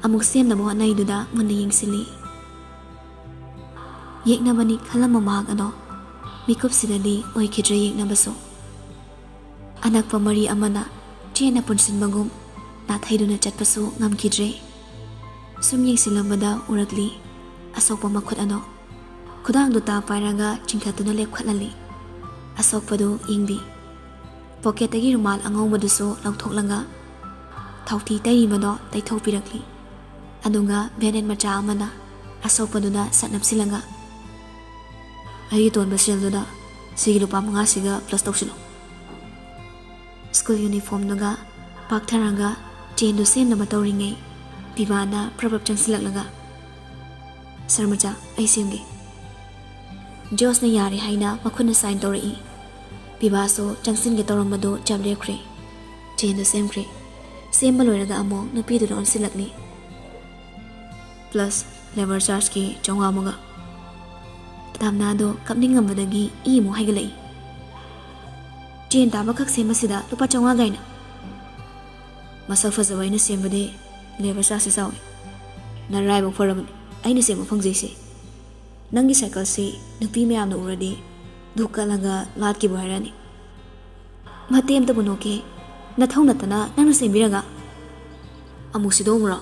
ꯑꯃꯨꯛ ꯁꯦꯝꯅꯕ ꯍꯣꯠꯅꯩꯗꯨꯗ ꯃꯨꯟꯅ ꯌꯦꯡꯁꯤꯜꯂꯤ꯫ ꯌꯦꯛꯅꯕꯅꯤ ꯈꯜꯂꯝꯕ ꯃꯍꯥꯛ ꯑꯗꯣ ꯃꯤꯀꯨꯞꯁꯤꯗꯗꯤ ꯑꯣꯏꯈꯤꯗ꯭ꯔꯦ ꯌꯦꯛꯅꯕꯁꯨ꯫ ꯑꯅꯛꯄ ꯃꯔꯤ ꯑꯃꯅ ꯆꯦꯠꯅ ꯄꯨꯟꯁꯤꯟꯕꯒꯨꯝ ꯅꯥꯊꯩꯗꯨꯅ ꯆꯠꯄꯁꯨ ꯉꯝꯈꯤꯗ꯭ꯔꯦ꯫ ꯁꯨꯝ ꯌꯦꯡꯁꯤꯜꯂꯝꯕꯗ ꯎꯔꯛꯂꯤ ꯑꯁꯣꯛꯄ ꯃꯈꯨꯠ ꯑꯗꯣ꯫ ꯈꯨꯗꯥꯡꯗꯨ ꯇꯥ ꯄꯥꯏꯔꯒ ꯆꯤꯡꯈꯠꯇꯨꯅ ꯂꯦꯞꯈꯠꯍꯜꯂꯤ꯫ ꯑꯁꯣꯛꯄꯗꯨ ꯌꯦꯡꯕꯤ꯫ ꯄꯣꯀꯦꯠꯇꯒꯤ ꯔꯨꯃꯥꯜ ꯑꯉꯧꯕꯗꯨꯁꯨ ꯂꯧꯊꯣꯛꯂꯒ ꯊꯥꯎꯊꯤ ꯇꯩꯔꯤꯕꯗꯣ ꯇꯩꯊꯣꯛꯄꯤꯔꯛꯂꯤ꯫ ꯑꯗꯨꯒ ꯕꯦꯅꯦꯠ ꯃꯆꯥ ꯑꯃꯅ ꯑꯁꯣꯛꯄꯗꯨꯗ ꯁꯠ ꯅꯞꯁꯤꯜꯂꯒ, "ꯑꯩꯒꯤ ꯇꯣꯟꯕ ꯁꯦꯜꯗꯨꯗ ꯁꯤꯒꯤ ꯂꯨꯄꯥ ꯃꯉꯥꯁꯤꯒ ꯄ꯭ꯂꯁ ꯇꯧꯁꯤꯜꯂꯣ꯫" ꯁ꯭ꯀꯨꯜ ꯌꯨꯅꯤꯐꯣꯔꯝꯗꯨꯒ ꯄꯥꯛꯊꯔꯒ ꯆꯦꯟꯗꯨ ꯁꯦꯝꯅꯕ ꯇꯧꯔꯤꯉꯩ ꯕꯤꯚꯥꯅ ꯄ꯭ꯔꯞ ꯄ꯭ꯔꯞ ꯆꯪꯁꯤꯜꯂꯛꯂꯒ, "ꯁꯥꯔ ꯃꯆꯥ, ꯑꯩ ꯁꯦꯝꯒꯦ꯫" ꯖꯣꯁꯅ ꯌꯥꯔꯦ ꯍꯥꯏꯅ ꯃꯈꯨꯠꯅ ꯁꯥꯏꯟ ꯇꯧꯔꯛꯏ꯫ ꯕꯤꯚꯥꯁꯨ ꯆꯪꯁꯤꯟꯒꯦ ꯇꯧꯔꯝꯕꯗꯨ ꯆꯞ ꯂꯦꯞꯈ꯭ꯔꯦ꯫ ꯆꯦꯟꯗꯨ ꯁꯦꯝꯈ꯭ꯔꯦ꯫ ꯁꯦꯝꯕ ꯂꯣꯏꯔꯒ ꯑꯃꯨꯛ ꯅꯨꯄꯤꯗꯨꯗ ꯑꯣꯟꯁꯤꯜꯂꯛꯂꯤ꯫ "ꯄ꯭ꯂꯁ ꯂꯦꯕꯔ ꯆꯥꯔꯖꯀꯤ ꯆꯥꯝꯃꯉꯥ ꯑꯃꯒ꯫" ꯇꯥꯝꯅꯥꯗꯣ ꯀꯞꯅꯤꯡꯉꯝꯕꯗꯒꯤ ꯏ ꯑꯃꯨꯛ ꯍꯥꯏꯒꯠꯂꯛꯏ꯫ "ꯆꯦꯟ ꯇꯥꯕꯈꯛ ꯁꯦꯝꯕꯁꯤꯗ ꯂꯨꯄꯥ ꯆꯥꯝꯃꯉꯥ ꯀꯥꯏꯅ?" "ꯃꯁꯛ ꯐꯖꯕ ꯑꯩꯅ ꯁꯦꯝꯕꯗꯤ ꯂꯦꯕꯔ ꯆꯥꯔꯖꯁꯦ ꯆꯥꯎꯏ꯫ ꯅꯔꯥꯏꯕꯛ ꯐꯔꯕꯅꯤ꯫ ꯑꯩꯅ ꯁꯦꯝꯕ ꯐꯪꯖꯩꯁꯦ꯫ ꯅꯪꯒꯤ ꯁꯥꯏꯀꯜꯁꯤ ꯅꯨꯄꯤ ꯃꯌꯥꯝꯅ ꯎꯔꯗꯤ ꯙꯨꯛ ꯀꯠꯂꯒ ꯂꯥꯠꯈꯤꯕ ꯍꯥꯏꯔꯅꯤ꯫ ꯃꯇꯦꯛ ꯑꯝꯇꯕꯨ ꯅꯣꯛꯀꯦ, ꯅꯊꯧ ꯅꯠꯇꯅ ꯅꯪꯅ ꯁꯦꯝꯕꯤꯔꯒ꯫ ꯑꯃꯨꯛ ꯁꯤꯗꯣꯛꯎꯔꯣ꯫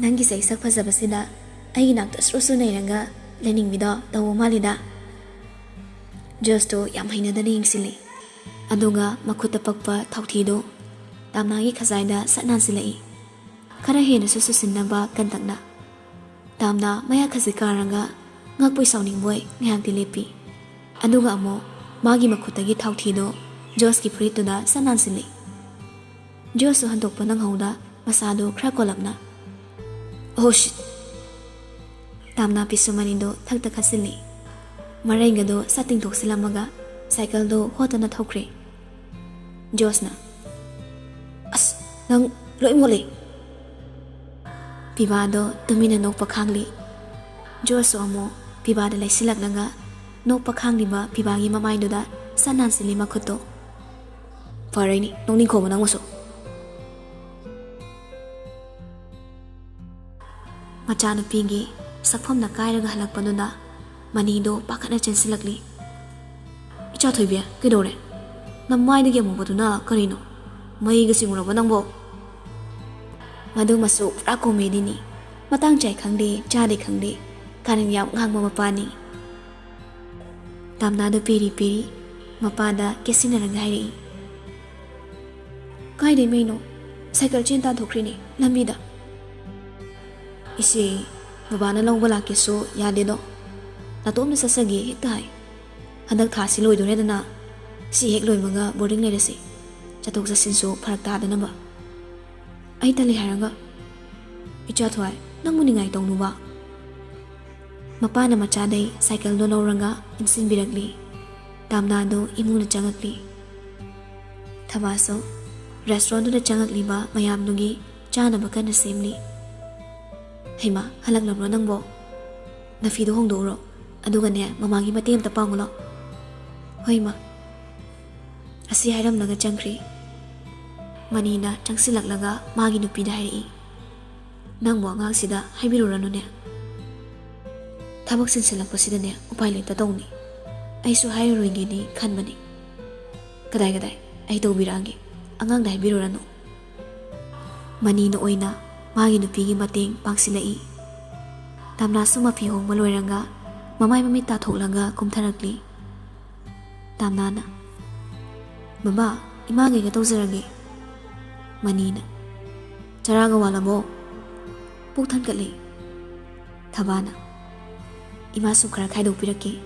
ꯅꯪꯒꯤ ꯁꯛ ꯐꯖꯕꯁꯤꯗ ꯑꯩꯒꯤ ꯅꯥꯛꯇ ꯁ꯭ꯔꯨ ꯁ꯭ꯔꯨ ꯅꯩꯔꯒ ꯂꯩꯅꯤꯡꯕꯤꯗꯣ ꯇꯧꯕ ꯃꯥꯜꯂꯤꯗ꯫ ꯖꯣꯁꯇꯣ ꯌꯥꯝ ꯍꯩꯅꯗꯅ ꯌꯦꯡꯁꯤꯜꯂꯤ꯫ ꯑꯗꯨꯒ ꯃꯈꯨꯠꯇ ꯄꯛꯄ ꯊꯥꯎꯊꯤꯗꯨ ꯇꯥꯝꯅꯥꯒꯤ ꯈꯖꯥꯏꯗ ꯁꯠ ꯅꯥꯟꯁꯤꯜꯂꯛꯏ꯫ ꯈꯔ ꯍꯦꯟꯅꯁꯨ ꯆꯨꯁꯤꯟꯅꯕ ꯀꯟꯇꯛꯅ꯫ ꯇꯥꯝꯅꯥ ꯃꯌꯥ ꯈꯖꯤꯛ ꯀꯥꯔꯒ ꯉꯛꯄꯣꯏ ꯁꯥꯎꯅꯤꯡꯕꯣꯏ ꯉꯥꯏꯍꯥꯛꯇꯤ ꯂꯦꯞꯄꯤ꯫ ꯑꯗꯨꯒ ꯑꯃꯨꯛ ꯃꯥꯒꯤ ꯃꯈꯨꯠꯇꯒꯤ ꯊꯥꯎꯊꯤꯗꯨ ꯖꯣꯁꯀꯤ ꯐꯨꯔꯤꯠꯇꯨꯗ ꯁꯠ ꯅꯥꯟꯁꯤꯜꯂꯤ꯫ ꯖꯣꯁꯁꯨ ꯍꯟꯗꯣꯛꯄ ꯅꯪꯍꯧꯗ ꯃꯁꯥꯗꯨ ꯈꯔ ꯀꯣꯜꯂꯞꯅ, "ꯑꯣ ꯁꯤꯠ!" ꯇꯥꯝꯅꯥ ꯄꯤꯁꯨꯝ ꯑꯅꯤꯗꯨ ꯊꯛꯇ ꯈꯠꯆꯤꯜꯂꯤ꯫ ꯃꯔꯩꯒꯗꯨ ꯁꯠ ꯇꯤꯡꯊꯣꯛꯆꯤꯜꯂꯝꯃꯒ ꯁꯥꯏꯀꯜꯗꯨ ꯍꯣꯠꯇꯅ ꯊꯧꯈ꯭ꯔꯦ꯫ ꯖꯣꯁꯅ, "ꯑꯁ, ꯅꯪ ꯂꯣꯏ ꯃꯣꯠꯂꯦ!" ꯄꯤꯕꯥꯗꯣ ꯇꯨꯃꯤꯟꯅ ꯅꯣꯛꯄ ꯈꯥꯡꯂꯤ꯫ ꯖꯣꯁꯁꯨ ꯑꯃꯨꯛ ꯄꯤꯕꯥꯗ ꯂꯩꯁꯤꯜꯂꯛꯂꯒ ꯅꯣꯛꯄ ꯈꯥꯡꯂꯤꯕ ꯄꯤꯕꯥꯒꯤ ꯃꯃꯥꯏꯗꯨꯗ ꯁꯠ ꯅꯥꯟꯁꯤꯜꯂꯤ ꯃꯈꯨꯠꯇꯣ꯫ "ꯐꯔꯦꯅꯦ, ꯅꯣꯛꯅꯤꯡꯈꯣꯕ ꯅꯪꯕꯨꯁꯨ!" ꯃꯆꯥꯅꯨꯄꯤꯒꯤ ꯁꯛꯐꯝꯅ ꯀꯥꯏꯔꯒ ꯍꯜꯂꯛꯄꯗꯨꯗ ꯃꯅꯤꯗꯣ ꯄꯥꯈꯠꯅ ꯆꯦꯟꯁꯤꯜꯂꯛꯂꯤ꯫ "ꯏꯆꯥ ꯊꯣꯏꯕꯤ, ꯀꯩꯗꯧꯔꯦ? ꯅꯃꯥꯏꯗꯒꯤ ꯑꯃꯨꯕꯗꯨꯅ ꯀꯔꯤꯅꯣ? ꯃꯩꯒ ꯆꯤꯡꯉꯨꯔꯕ ꯅꯪꯕꯣ?" ꯃꯗꯨꯃꯁꯨ ꯄꯨꯔꯥ ꯀꯣꯃꯦꯗꯤꯅꯤ꯫ ꯃꯇꯥꯡ ꯆꯥꯏ ꯈꯪꯗꯦ, ꯆꯥꯗꯦ ꯈꯪꯗꯦ, ꯀꯥꯔꯟ ꯌꯥꯝ ꯉꯥꯡꯕ ꯃꯄꯥꯅꯤ꯫ ꯇꯥꯝꯅꯥꯗꯣ ꯄꯦꯔꯤ ꯄꯦꯔꯤ ꯃꯄꯥꯗ ꯀꯦꯠꯁꯤꯟꯅꯔꯒ ꯍꯥꯏꯔꯛꯏ, "ꯀꯥꯏꯗꯩ ꯃꯩꯅꯣ? ꯁꯥꯏꯀꯜ ꯆꯦꯟ ꯇꯥꯟꯊꯣꯛꯈ꯭ꯔꯤꯅꯦ ꯂꯝꯕꯤꯗ!" "ꯏꯆꯦ, ꯕꯕꯥꯅ ꯂꯧꯕ ꯂꯥꯛꯀꯦꯁꯨ ꯌꯥꯗꯦꯗꯣ꯫ ꯅꯇꯣꯝꯇ ꯆꯠꯆꯒꯦ ꯍꯦꯛꯇ ꯍꯥꯏ꯫ ꯍꯟꯗꯛ ꯊꯥꯁꯤ ꯂꯣꯏꯗꯣꯔꯦꯗꯅ, ꯁꯤ ꯍꯦꯛ ꯂꯣꯏꯕꯒ ꯕꯣꯔꯗꯤꯡ ꯂꯩꯔꯁꯤ꯫ ꯆꯠꯊꯣꯛ ꯆꯠꯁꯤꯟꯁꯨ ꯐꯔꯛ ꯇꯥꯗꯅꯕ꯫" "ꯑꯩ ꯇꯜꯂꯤ ꯍꯥꯏꯔꯒ?" "ꯏꯆꯥ ꯊꯣꯏ, ꯅꯪꯕꯨ ꯅꯤꯡꯉꯥꯏ ꯇꯧꯅꯨꯕ꯫" ꯃꯄꯥꯅ ꯃꯆꯥꯗꯩ ꯁꯥꯏꯀꯜꯗꯣ ꯂꯧꯔꯒ ꯏꯟꯁꯤꯟꯕꯤꯔꯛꯂꯤ꯫ ꯇꯥꯝꯅꯥꯗꯣ ꯏꯃꯨꯡꯗ ꯆꯪꯉꯛꯂꯤ꯫ ꯊꯕꯥꯁꯨ ꯔꯦꯁꯇꯨꯔꯦꯟꯗꯨꯗ ꯆꯪꯉꯛꯂꯤꯕ ꯃꯌꯥꯝꯗꯨꯒꯤ ꯆꯥꯅꯕ ꯀꯟꯅ ꯁꯦꯝꯂꯤ꯫ "ꯍꯩꯃꯥ, ꯍꯜꯂꯛꯂꯕ꯭ꯔꯣ ꯅꯪꯕꯣ? ꯅꯐꯤꯗꯣ ꯍꯣꯡꯗꯣꯛꯎꯔꯣ, ꯑꯗꯨꯒꯅꯦ, ꯃꯃꯥꯒꯤ ꯃꯇꯦꯡ ꯑꯝꯇ ꯄꯥꯡꯉꯨ ꯂꯥꯎ꯫" "ꯍꯣꯏ, ꯏꯃꯥ꯫" ꯑꯁꯤ ꯍꯥꯏꯔꯝꯂꯒ ꯆꯪꯈ꯭ꯔꯦ꯫ ꯃꯅꯤꯅ ꯆꯪꯁꯤꯜꯂꯛꯂꯒ ꯃꯥꯒꯤ ꯅꯨꯄꯤꯗ ꯍꯥꯏꯔꯛꯏ, ꯅꯪꯕꯨ ꯑꯉꯥꯡꯁꯤꯗ ꯍꯥꯏꯕꯤꯔꯨꯔꯅꯨꯅꯦ꯫ ꯊꯕꯛ ꯆꯤꯟꯁꯤꯜꯂꯛꯄꯁꯤꯗꯅꯦ ꯎꯄꯥꯏ ꯂꯩꯇ ꯇꯧꯅꯤ꯫ ꯑꯩꯁꯨ ꯍꯥꯏꯔꯔꯣꯏꯒꯦꯗꯤ ꯈꯟꯕꯅꯤ꯫ ꯀꯗꯥꯏ ꯀꯗꯥꯏ, ꯑꯩ ꯇꯧꯕꯤꯔꯛꯑꯒꯦ꯫ ꯑꯉꯥꯡꯗ ꯍꯥꯏꯕꯤꯔꯨꯔꯅꯨ꯫ ꯃꯅꯤꯅ ꯑꯣꯏꯅ ꯃꯥꯒꯤ ꯅꯨꯄꯤꯒꯤ ꯃꯇꯦꯡ ꯄꯥꯡꯁꯤꯜꯂꯛꯏ꯫ ꯇꯥꯝꯅꯥꯁꯨ ꯃꯐꯤ ꯍꯣꯡꯕ ꯂꯣꯏꯔꯒ ꯃꯃꯥꯏ ꯃꯃꯤꯠ ꯇꯥꯊꯣꯛꯂꯒ ꯀꯨꯝꯊꯔꯛꯂꯤ꯫ ꯇꯥꯝꯅꯥꯅ, "ꯃꯃꯥ, ꯏꯃꯥꯒ ꯑꯩꯒ ꯇꯧꯖꯔꯒꯦ"꯫ ꯃꯅꯤꯅ, "ꯆꯔꯥꯒ ꯋꯥꯠꯂꯕꯣ?" "ꯄꯨꯛ ꯊꯟꯒꯠꯂꯦ"꯫ ꯊꯕꯥꯅ, "ꯏꯃꯥꯁꯨ ꯈꯔ ꯈꯥꯏꯗꯣꯛꯄꯤꯔꯛꯀꯦ,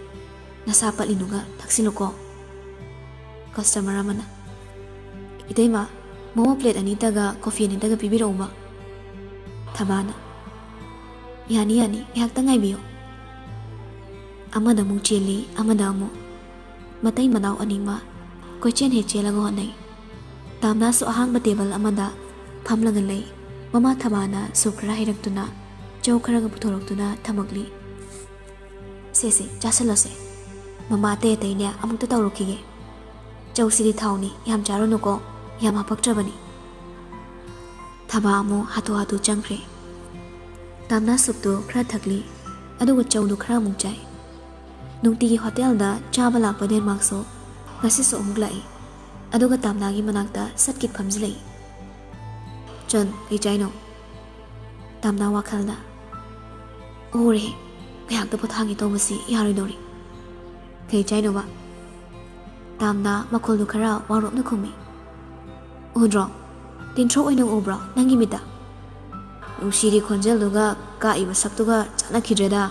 ꯅꯁꯥ ꯄꯠꯂꯤꯗꯨꯒ ꯊꯛꯆꯤꯜꯂꯨꯀꯣ"꯫ ꯀꯁꯇꯃꯔ ꯑꯃꯅ, "ꯏꯇꯩꯃ, ꯃꯣꯃꯣ ꯄ꯭ꯂꯦꯠ ꯑꯅꯤꯇꯒ ꯀꯣꯐꯤ ꯑꯅꯤꯇꯒ ꯄꯤꯕꯤꯔꯛꯎꯕ"꯫ ꯊꯕꯥꯅ, "ꯌꯥꯅꯤ ꯌꯥꯅꯤ, ꯉꯥꯏꯍꯥꯛꯇꯪ ꯉꯥꯏꯕꯤꯌꯨ"꯫ ꯑꯃꯗ ꯑꯃꯨꯛ ꯆꯦꯜꯂꯤ, ꯑꯃꯗ ꯑꯃꯨꯛ꯫ ꯃꯇꯩ ꯃꯅꯥꯎ ꯑꯅꯤꯃꯛ ꯀꯣꯏꯆꯦꯟ ꯍꯦꯛ ꯆꯦꯜꯂꯒ ꯍꯣꯠꯅꯩ꯫ ꯇꯥꯝꯅꯥꯁꯨ ꯑꯍꯥꯡꯕ ꯇꯦꯕꯜ ꯑꯃꯗ ꯐꯝꯂꯒ ꯂꯩ꯫ ꯃꯃꯥ ꯊꯕꯥꯅ ꯁꯨꯞ ꯈꯔ ꯍꯩꯔꯛꯇꯨꯅ, ꯆꯧ ꯈꯔꯒ ꯄꯨꯊꯣꯔꯛꯇꯨꯅ ꯊꯝꯃꯛꯂꯤ꯫ "ꯁꯦ ꯁꯦ, ꯆꯥꯁꯤꯜꯂꯣꯁꯦ꯫ ꯃꯃꯥ ꯑꯇꯩ ꯑꯇꯩꯅꯦ ꯑꯃꯨꯛꯇ ꯇꯧꯔꯨꯈꯤꯒꯦ꯫ ꯆꯧꯁꯤꯗꯤ ꯊꯥꯎꯅꯤ, ꯌꯥꯝ ꯆꯥꯔꯨꯅꯨꯀꯣ, ꯌꯥꯝ ꯍꯥꯄꯛꯇ꯭ꯔꯕꯅꯤ"꯫ ꯊꯕꯥ ꯑꯃꯨꯛ ꯍꯥꯊꯨ ꯍꯥꯊꯨ ꯆꯪꯈ꯭ꯔꯦ꯫ ꯇꯥꯝꯅꯥ ꯁꯨꯞꯇꯨ ꯈꯔ ꯊꯛꯂꯤ, ꯑꯗꯨꯒ ꯆꯧꯗꯨ ꯈꯔ ꯑꯃꯨꯛ ꯆꯥꯏ꯫ ꯅꯨꯡꯇꯤꯒꯤ ꯍꯣꯇꯦꯜꯗ ꯆꯥꯕ ꯂꯥꯛꯄ ꯗꯦꯟꯃꯥꯔꯛꯁꯨ ꯉꯁꯤꯁꯨ ꯑꯃꯨꯛ ꯂꯥꯛꯏ, ꯑꯗꯨꯒ ꯇꯥꯝꯅꯥꯒꯤ ꯃꯅꯥꯛꯇ ꯁꯠꯀꯤꯠ ꯐꯝꯖꯤꯜꯂꯛꯏ꯫ "ꯆꯟ, ꯀꯩ ꯆꯥꯏꯅꯣ?" ꯇꯥꯝꯅꯥ ꯋꯥꯈꯜꯗ, "ꯎꯔꯦ, ꯉꯥꯏꯍꯥꯛꯇ ꯄꯣꯊꯥꯒꯦ ꯇꯧꯕꯁꯤ ꯌꯥꯔꯣꯏꯗꯧꯔꯤ"꯫ "ꯀꯩ ꯆꯥꯏꯅꯣꯕ?" ꯇꯥꯝꯅꯥ ꯃꯈꯣꯜꯗꯨ ꯈꯔ ꯋꯥꯔꯣꯞꯅ ꯈꯨꯝꯃꯤ꯫ "ꯎꯗ꯭ꯔꯣ? ꯇꯤꯟꯊ꯭ꯔꯣꯛ ꯑꯣꯏꯅ ꯎꯕ꯭ꯔꯣ ꯅꯪꯒꯤ ꯃꯤꯠꯇ? ꯅꯨꯡꯁꯤꯔꯤ ꯈꯣꯟꯖꯦꯜꯗꯨꯒ ꯀꯥꯛꯏꯕ ꯁꯛꯇꯨꯒ ꯆꯥꯟꯅꯈꯤꯗ꯭ꯔꯦꯗ"꯫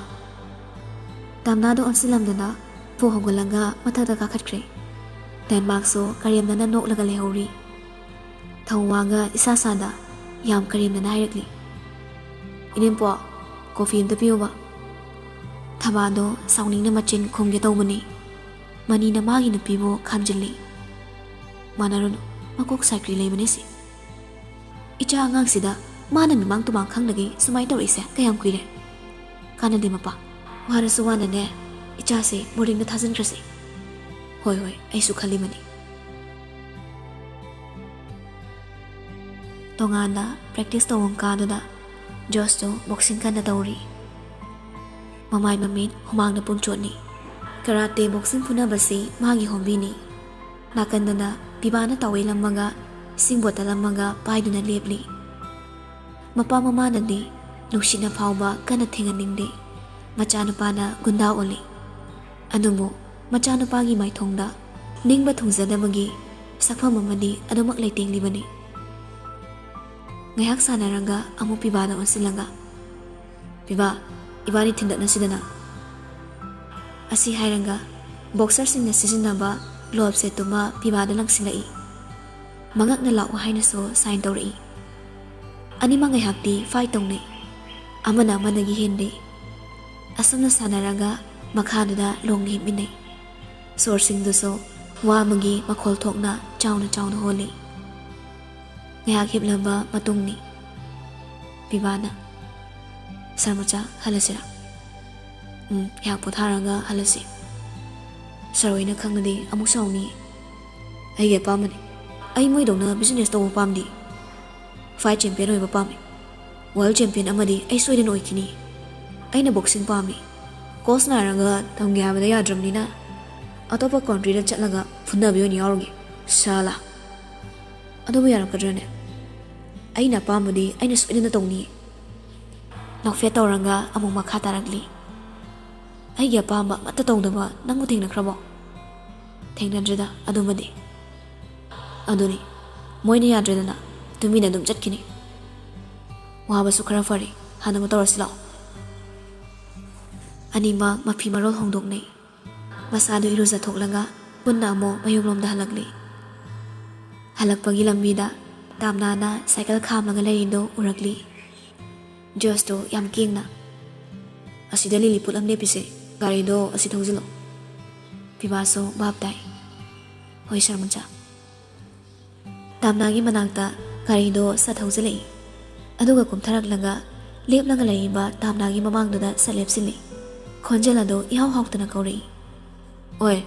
ꯇꯥꯝꯅꯥꯗꯣ ꯑꯣꯟꯁꯤꯜꯂꯝꯗꯅ ꯐꯨ ꯍꯧꯒꯠꯂꯒ ꯃꯊꯛꯇ ꯀꯥꯈꯠꯈ꯭ꯔꯦ꯫ ꯗꯦꯟꯃꯥꯔꯛꯁꯨ ꯀꯔꯦꯝꯅꯅ ꯅꯣꯛꯂꯒ ꯂꯩꯍꯧꯔꯤ꯫ ꯊꯧꯋꯥꯒ ꯏꯁꯥ ꯁꯥꯗ ꯌꯥꯝ ꯀꯔꯦꯝꯅꯅ ꯍꯥꯏꯔꯛꯂꯤ, "ꯏꯅꯦꯝꯄꯣꯛ, ꯀꯣꯐꯤ ꯑꯝꯇ ꯄꯤꯌꯨꯕ"꯫ ꯊꯕꯥꯗꯣ ꯁꯥꯎꯅꯤꯡꯅ ꯃꯆꯤꯟ ꯈꯨꯝꯒꯦ ꯇꯧꯕꯅꯤ꯫ ꯃꯅꯤꯅ ꯃꯥꯒꯤ ꯅꯨꯄꯤꯕꯨ ꯈꯥꯝꯖꯤꯜꯂꯤ꯫ "ꯃꯥꯟꯅꯔꯨꯅꯨ, ꯃꯀꯣꯛ ꯁꯥꯏꯀ꯭ꯔꯤ ꯂꯩꯕꯅꯦ ꯁꯤ꯫ ꯏꯆꯥ ꯑꯉꯥꯡꯁꯤꯗ ꯃꯥꯅ ꯃꯤꯃꯥꯡ ꯇꯨꯃꯥꯡ ꯈꯪꯗꯒꯩ ꯁꯨꯃꯥꯏꯅ ꯇꯧꯔꯛꯏꯁꯦ ꯀꯌꯥꯝ ꯀꯨꯏꯔꯦ? ꯀꯥꯟꯅꯗꯦ ꯃꯄꯥ, ꯋꯥꯔꯁꯨ ꯋꯥꯅꯅꯦ ꯏꯆꯥꯁꯦ ꯕꯣꯔꯗꯤꯡꯗ ꯊꯥꯖꯤꯟꯈ꯭ꯔꯁꯦ"꯫ "ꯍꯣꯏ ꯍꯣꯏ, ꯑꯩꯁꯨ ꯈꯜꯂꯤꯕꯅꯤ"꯫ ꯇꯣꯉꯥꯟꯅ ꯄ꯭ꯔꯦꯛꯇꯤꯁ ꯇꯧꯐꯝ ꯀꯥꯗꯨꯗ ꯖꯣꯁꯇꯣ ꯕꯣꯛꯁꯤꯡ ꯀꯟꯅ ꯇꯧꯔꯤ꯫ ꯃꯃꯥꯏ ꯃꯃꯤꯠ ꯍꯨꯃꯥꯡꯅ ꯄꯨꯡꯆꯣꯠꯅꯤ꯫ ꯀꯔꯥꯇꯦ ꯕꯣꯛꯁꯤꯡ ꯐꯨꯅꯕꯁꯤ ꯃꯥꯒꯤ ꯍꯣꯕꯤꯅꯤ꯫ ꯅꯥꯀꯟꯗꯅ ꯄꯤꯕꯥꯅ ꯇꯥꯋꯦꯜ ꯑꯃꯒ ꯏꯁꯤꯡ ꯕꯣꯇꯜ ꯑꯃꯒ ꯄꯥꯏꯗꯨꯅ ꯂꯦꯞꯂꯤ꯫ ꯃꯄꯥ ꯃꯃꯥꯅꯗꯤ ꯅꯨꯡꯁꯤꯠꯅ ꯐꯥꯎꯕ ꯀꯟꯅ ꯊꯦꯡꯍꯟꯅꯤꯡꯗꯦ꯫ ꯃꯆꯥꯅꯨꯄꯥꯅ ꯒꯨꯟꯗꯥ ꯑꯣꯜꯂꯤ꯫ ꯑꯗꯨꯕꯨ ꯃꯆꯥꯅꯨꯄꯥꯒꯤ ꯃꯥꯏꯊꯣꯡꯗ ꯅꯤꯡꯕ ꯊꯨꯡꯖꯗꯕꯒꯤ ꯁꯛꯐꯝ ꯑꯃꯗꯤ ꯑꯗꯨꯃꯛ ꯂꯩꯇꯦꯡꯂꯤꯕꯅꯤ꯫ ꯉꯥꯏꯍꯥꯛ ꯁꯥꯟꯅꯔꯒ ꯑꯃꯨꯛ ꯄꯤꯕꯥꯗ ꯑꯣꯟꯁꯤꯜꯂꯒ, "ꯄꯤꯕꯥ, ꯏꯕꯥꯅꯤ ꯊꯤꯟꯗꯠꯅꯁꯤꯗꯅ?" ꯑꯁꯤ ꯍꯥꯏꯔꯒ ꯕꯣꯛꯁꯔꯁꯤꯡꯅ ꯁꯤꯖꯤꯟꯅꯕ ꯒ꯭ꯂꯣꯚ ꯁꯦꯠꯇꯨꯃ ꯄꯤꯕꯥꯗ ꯂꯪꯁꯤꯜꯂꯛꯏ꯫ ꯃꯉꯛꯅ ꯂꯥꯛꯎ ꯍꯥꯏꯅꯁꯨ ꯁꯥꯏꯟ ꯇꯧꯔꯛꯏ꯫ ꯑꯅꯤꯃꯛ ꯉꯥꯏꯍꯥꯛꯇꯤ ꯐꯥꯏꯠ ꯇꯧꯅꯩ꯫ ꯑꯃꯅ ꯑꯃꯗꯒꯤ ꯍꯦꯟꯗꯦ꯫ ꯑꯁꯨꯝꯅ ꯁꯥꯟꯅꯔꯒ ꯃꯈꯥꯗꯨꯗ ꯂꯣꯡꯅ ꯍꯤꯞꯃꯤꯟꯅꯩ꯫ ꯁꯣꯔꯁꯤꯡꯗꯨꯁꯨ ꯋꯥ ꯑꯃꯒꯤ ꯃꯈꯣꯜ ꯊꯣꯛꯅ ꯆꯥꯎꯅ ꯆꯥꯎꯅ ꯍꯣꯜꯂꯤ꯫ ꯉꯥꯏꯍꯥꯛ ꯍꯤꯞꯂꯕ ꯃꯇꯨꯡꯅꯤ꯫ ꯄꯤꯕꯥꯅ, "ꯁꯥꯔ ꯃꯆꯥ, ꯍꯜꯂꯁꯤꯔꯥ?" "ꯎꯝ, ꯉꯥꯏꯍꯥꯛ ꯄꯣꯊꯥꯔꯒ ꯍꯜꯂꯁꯤ꯫ ꯁꯥꯔ ꯍꯣꯏꯅ ꯈꯪꯂꯗꯤ ꯑꯃꯨꯛ ꯁꯥꯎꯅꯤ꯫ ꯑꯩꯒꯤ ꯑꯄꯥꯝꯕꯅꯤ꯫ ꯑꯩ ꯃꯣꯏꯗꯧꯅ ꯕꯤꯖꯤꯅꯦꯁ ꯇꯧꯕ ꯄꯥꯝꯗꯦ꯫ ꯐꯥꯏꯠ ꯆꯦꯝꯄꯤꯌꯟ ꯑꯣꯏꯕ ꯄꯥꯝꯃꯤ꯫ ꯋꯥꯔꯜ ꯆꯦꯝꯄꯤꯌꯟ ꯑꯃꯗꯤ ꯑꯩ ꯁꯣꯏꯗꯅ ꯑꯣꯏꯈꯤꯅꯤ꯫ ꯑꯩꯅ ꯕꯣꯛꯁꯤꯡ ꯄꯥꯝꯃꯤ꯫ ꯀꯣꯆ ꯅꯥꯏꯔꯒ ꯊꯝꯒꯦ ꯍꯥꯏꯕꯗ ꯌꯥꯗ꯭ꯔꯕꯅꯤꯅ ꯑꯇꯣꯞꯄ ꯀꯟꯇ꯭ꯔꯤꯗ ꯆꯠꯂꯒ ꯐꯨꯅꯕꯤ ꯑꯣꯏꯅ ꯌꯥꯎꯔꯨꯒꯦ꯫ ꯁꯥꯂꯥ꯫ ꯑꯗꯨꯕꯨ ꯌꯥꯔꯛꯀꯗ꯭ꯔꯅꯦ? ꯑꯩꯅ ꯑꯄꯥꯝꯕꯗꯤ ꯑꯩꯅ ꯁꯣꯏꯗꯅ ꯇꯧꯅꯤ꯫" ꯅꯣꯛꯐꯦꯠ ꯇꯧꯔꯒ ꯑꯃꯨꯛ ꯃꯈꯥ ꯇꯥꯔꯛꯂꯤ꯫ "ꯑꯩꯒꯤ ꯑꯄꯥꯝꯕ ꯑꯃꯠꯇ ꯇꯧꯗꯕ ꯅꯪꯕꯨ ꯊꯦꯡꯅꯈ꯭ꯔꯕꯣ?" "ꯊꯦꯡꯅꯗ꯭ꯔꯤꯗ ꯑꯗꯨꯃꯗꯤ꯫" "ꯑꯗꯨꯅꯤ, ꯃꯣꯏꯅ ꯌꯥꯗ꯭ꯔꯦꯗꯅ ꯇꯨꯃꯤꯟꯅ ꯑꯗꯨꯝ ꯆꯠꯈꯤꯅꯤ꯫ ꯋꯥꯕꯁꯨ ꯈꯔ ꯐꯔꯦ, ꯍꯥꯟꯅ ꯑꯃꯨꯛ ꯇꯧꯔꯁꯤ ꯂꯥꯛꯑꯣ꯫" ꯑꯅꯤꯃꯛ ꯃꯐꯤ ꯃꯔꯣꯜ ꯍꯣꯡꯗꯣꯛꯅꯩ꯫ ꯃꯁꯥꯗꯨ ꯏꯔꯨꯖꯊꯣꯛꯂꯒ ꯄꯨꯟꯅ ꯑꯃꯨꯛ ꯃꯌꯨꯝꯂꯣꯝꯗ ꯍꯜꯂꯛꯂꯤ꯫ ꯍꯜꯂꯛꯄꯒꯤ ꯂꯝꯕꯤꯗ ꯇꯥꯝꯅꯥꯅ ꯁꯥꯏꯀꯜ ꯈꯥꯝꯂꯒ ꯂꯩꯔꯤꯗꯨ ꯎꯔꯛꯂꯤ꯫ ꯖꯣꯁꯇꯣ ꯌꯥꯝ ꯀꯦꯡꯅ, "ꯑꯁꯤꯗ ꯂꯤꯂꯤꯄꯨꯠ ꯑꯃ ꯂꯦꯞꯄꯤꯁꯦ, ꯒꯥꯔꯤꯗꯣ ꯑꯁꯤ ꯊꯧꯖꯤꯜꯂꯣ꯫" ꯄꯤꯕꯥꯁꯨ ꯚꯥꯞ ꯇꯥꯏ꯫ "ꯍꯣꯏ ꯁꯥꯔ ꯃꯆꯥ꯫" ꯇꯥꯝꯅꯥꯒꯤ ꯃꯅꯥꯛꯇ ꯒꯥꯔꯤꯗꯣ ꯁꯠ ꯊꯧꯖꯤꯜꯂꯛꯏ꯫ ꯑꯗꯨꯒ ꯀꯨꯝꯊꯔꯛꯂꯒ ꯂꯦꯞꯂꯒ ꯂꯩꯔꯤꯕ ꯇꯥꯝꯅꯥꯒꯤ ꯃꯃꯥꯡꯗꯨꯗ ꯁꯠ ꯂꯦꯞꯁꯤꯜꯂꯤ꯫ ꯈꯣꯟꯖꯦꯜ ꯑꯗꯨ ꯏꯍꯥꯎ ꯍꯥꯎꯇꯅ ꯀꯧꯔꯛꯏ, "ꯑꯣꯏ!"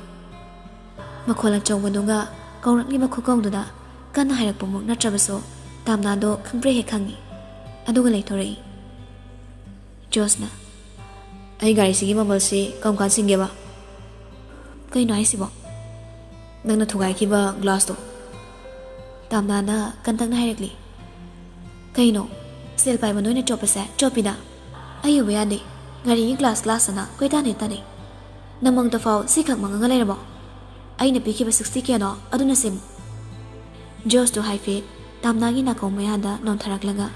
ꯃꯈꯣꯜ ꯑꯆꯧꯕꯗꯨꯒ ꯀꯧꯔꯛꯂꯤꯕ ꯈꯨꯀꯧꯗꯨꯗ ꯀꯟꯅ ꯍꯥꯏꯔꯛꯄꯃꯛ ꯅꯠꯇ꯭ꯔꯕꯁꯨ ꯇꯥꯝꯅꯥꯗꯣ ꯈꯪꯄ꯭ꯔꯦꯛ ꯍꯦꯛ ꯈꯪꯏ꯫ ꯑꯗꯨꯒ ꯂꯩꯊꯣꯔꯛꯏ꯫ ꯖꯣꯁꯅ, "ꯑꯩ ꯒꯥꯔꯤꯁꯤꯒꯤ ꯃꯃꯜꯁꯤ ꯀꯔꯝ ꯀꯥꯟ ꯁꯤꯡꯒꯦꯕ?" "ꯀꯩꯅꯣ ꯍꯥꯏꯁꯤꯕꯣ?" "ꯅꯪꯅ ꯊꯨꯒꯥꯏꯈꯤꯕ ꯒ꯭ꯂꯥꯁꯇꯣ?" ꯇꯥꯝꯅꯥꯅ ꯀꯟꯇꯛꯅ ꯍꯥꯏꯔꯛꯂꯤ꯫ "ꯀꯩꯅꯣ, ꯁꯦꯜ ꯄꯥꯏꯕ ꯅꯣꯏꯅ ꯆꯣꯞꯄꯁꯦ ꯆꯣꯞꯄꯤꯗ꯫ ꯑꯩ ꯎꯕ ꯌꯥꯗꯦ꯫ ꯒꯥꯔꯤꯒꯤ ꯒ꯭ꯂꯥꯁ ꯒ꯭ꯂꯥꯁ ꯑꯅ ꯀꯣꯏꯇꯥꯟ ꯍꯦꯛ ꯇꯥꯟꯅꯩ꯫ ꯅꯃꯪꯗꯐꯥꯎ ꯁꯤꯈꯛ ꯃꯪꯉꯒ ꯂꯩꯔꯕꯣ? ꯑꯩꯅ ꯄꯤꯈꯤꯕ sixty K ꯗꯣ ꯑꯗꯨꯅ ꯁꯦꯝꯃꯨ꯫" ꯖꯣꯁꯇꯣ ꯍꯥꯏꯐꯦꯠ ꯇꯥꯝꯅꯥꯒꯤ ꯅꯥꯀꯣꯡ ꯃꯌꯥꯗ ꯅꯣꯟꯊꯔꯛꯂꯒ,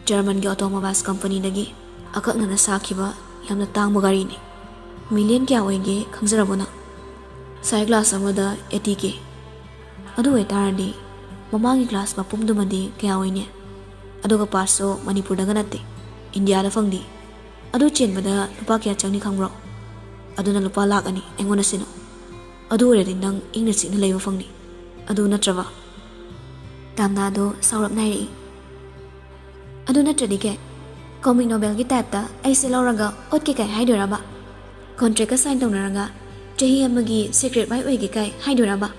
"ꯖꯔꯃꯟꯒꯤ ꯑꯣꯇꯣꯃꯣꯕꯥꯏꯜꯁ ꯀꯝꯄꯅꯤꯗꯒꯤ ꯑꯀꯛꯅꯅ ꯁꯥꯈꯤꯕ ꯌꯥꯝꯅ ꯇꯥꯡꯕ ꯒꯥꯔꯤꯅꯤ꯫ ꯃꯤꯂꯤꯌꯟ ꯀꯌꯥ ꯑꯣꯏꯒꯦ ꯈꯪꯖꯔꯕꯣ ꯅꯪ? ꯁꯥꯏ ꯒ꯭ꯂꯥꯁ ꯑꯃꯗ eighty K꯫ ꯑꯗꯨ ꯑꯣꯏꯇꯥꯔꯗꯤ ꯃꯃꯥꯡꯒꯤ ꯒ꯭ꯂꯥꯁ ꯃꯄꯨꯝꯗꯨꯃꯗꯤ ꯀꯌꯥ ꯑꯣꯏꯅꯤ? ꯑꯗꯨꯒ ꯄꯥꯔꯠꯁꯨ ꯃꯅꯤꯄꯨꯔꯗꯒ ꯅꯠꯇꯦ, ꯏꯟꯗꯤꯌꯥꯗ ꯐꯪꯗꯦ꯫ ꯑꯗꯨ ꯆꯦꯟꯕꯗ ꯂꯨꯄꯥ ꯀꯌꯥ ꯆꯪꯅꯤ ꯈꯪꯕ꯭ꯔꯣ? ꯑꯗꯨꯅ ꯂꯨꯄꯥ ꯂꯥꯛ ꯑꯅꯤ ꯑꯩꯉꯣꯟꯗ ꯁꯤꯟꯅꯣ꯫ ꯑꯗꯨ ꯑꯣꯏꯔꯗꯤ ꯅꯪ ꯏꯪꯅ ꯆꯤꯛꯅ ꯂꯩꯕ ꯐꯪꯅꯤ꯫ ꯑꯗꯨ ꯅꯠꯇ꯭ꯔꯕ?" ꯇꯥꯝꯅꯥꯗꯣ ꯁꯥꯎꯔꯞꯅ ꯍꯥꯏꯔꯛꯏ꯫ "ꯑꯗꯨ ꯅꯠꯇ꯭ꯔꯗꯤ ꯀꯩ? ꯀꯣꯃꯤꯛ ꯅꯣꯕꯦꯜꯒꯤ ꯇꯥꯏꯞꯇ ꯑꯩꯁꯦ ꯂꯧꯔꯒ ꯑꯣꯠꯀꯦ ꯀꯥꯏ ꯍꯥꯏꯗꯣꯏꯔꯕ? ꯀꯣꯟꯇ꯭ꯔꯦꯛꯀ ꯁꯥꯏꯟ ꯇꯧꯅꯔꯒ ꯆꯍꯤ ꯑꯃꯒꯤ ꯁꯤꯀ꯭ꯔꯦꯠ ꯋꯥꯏꯐ ꯑꯣꯏꯒꯦ ꯀꯥꯏ ꯍꯥꯏꯗꯣꯏꯔꯕ?"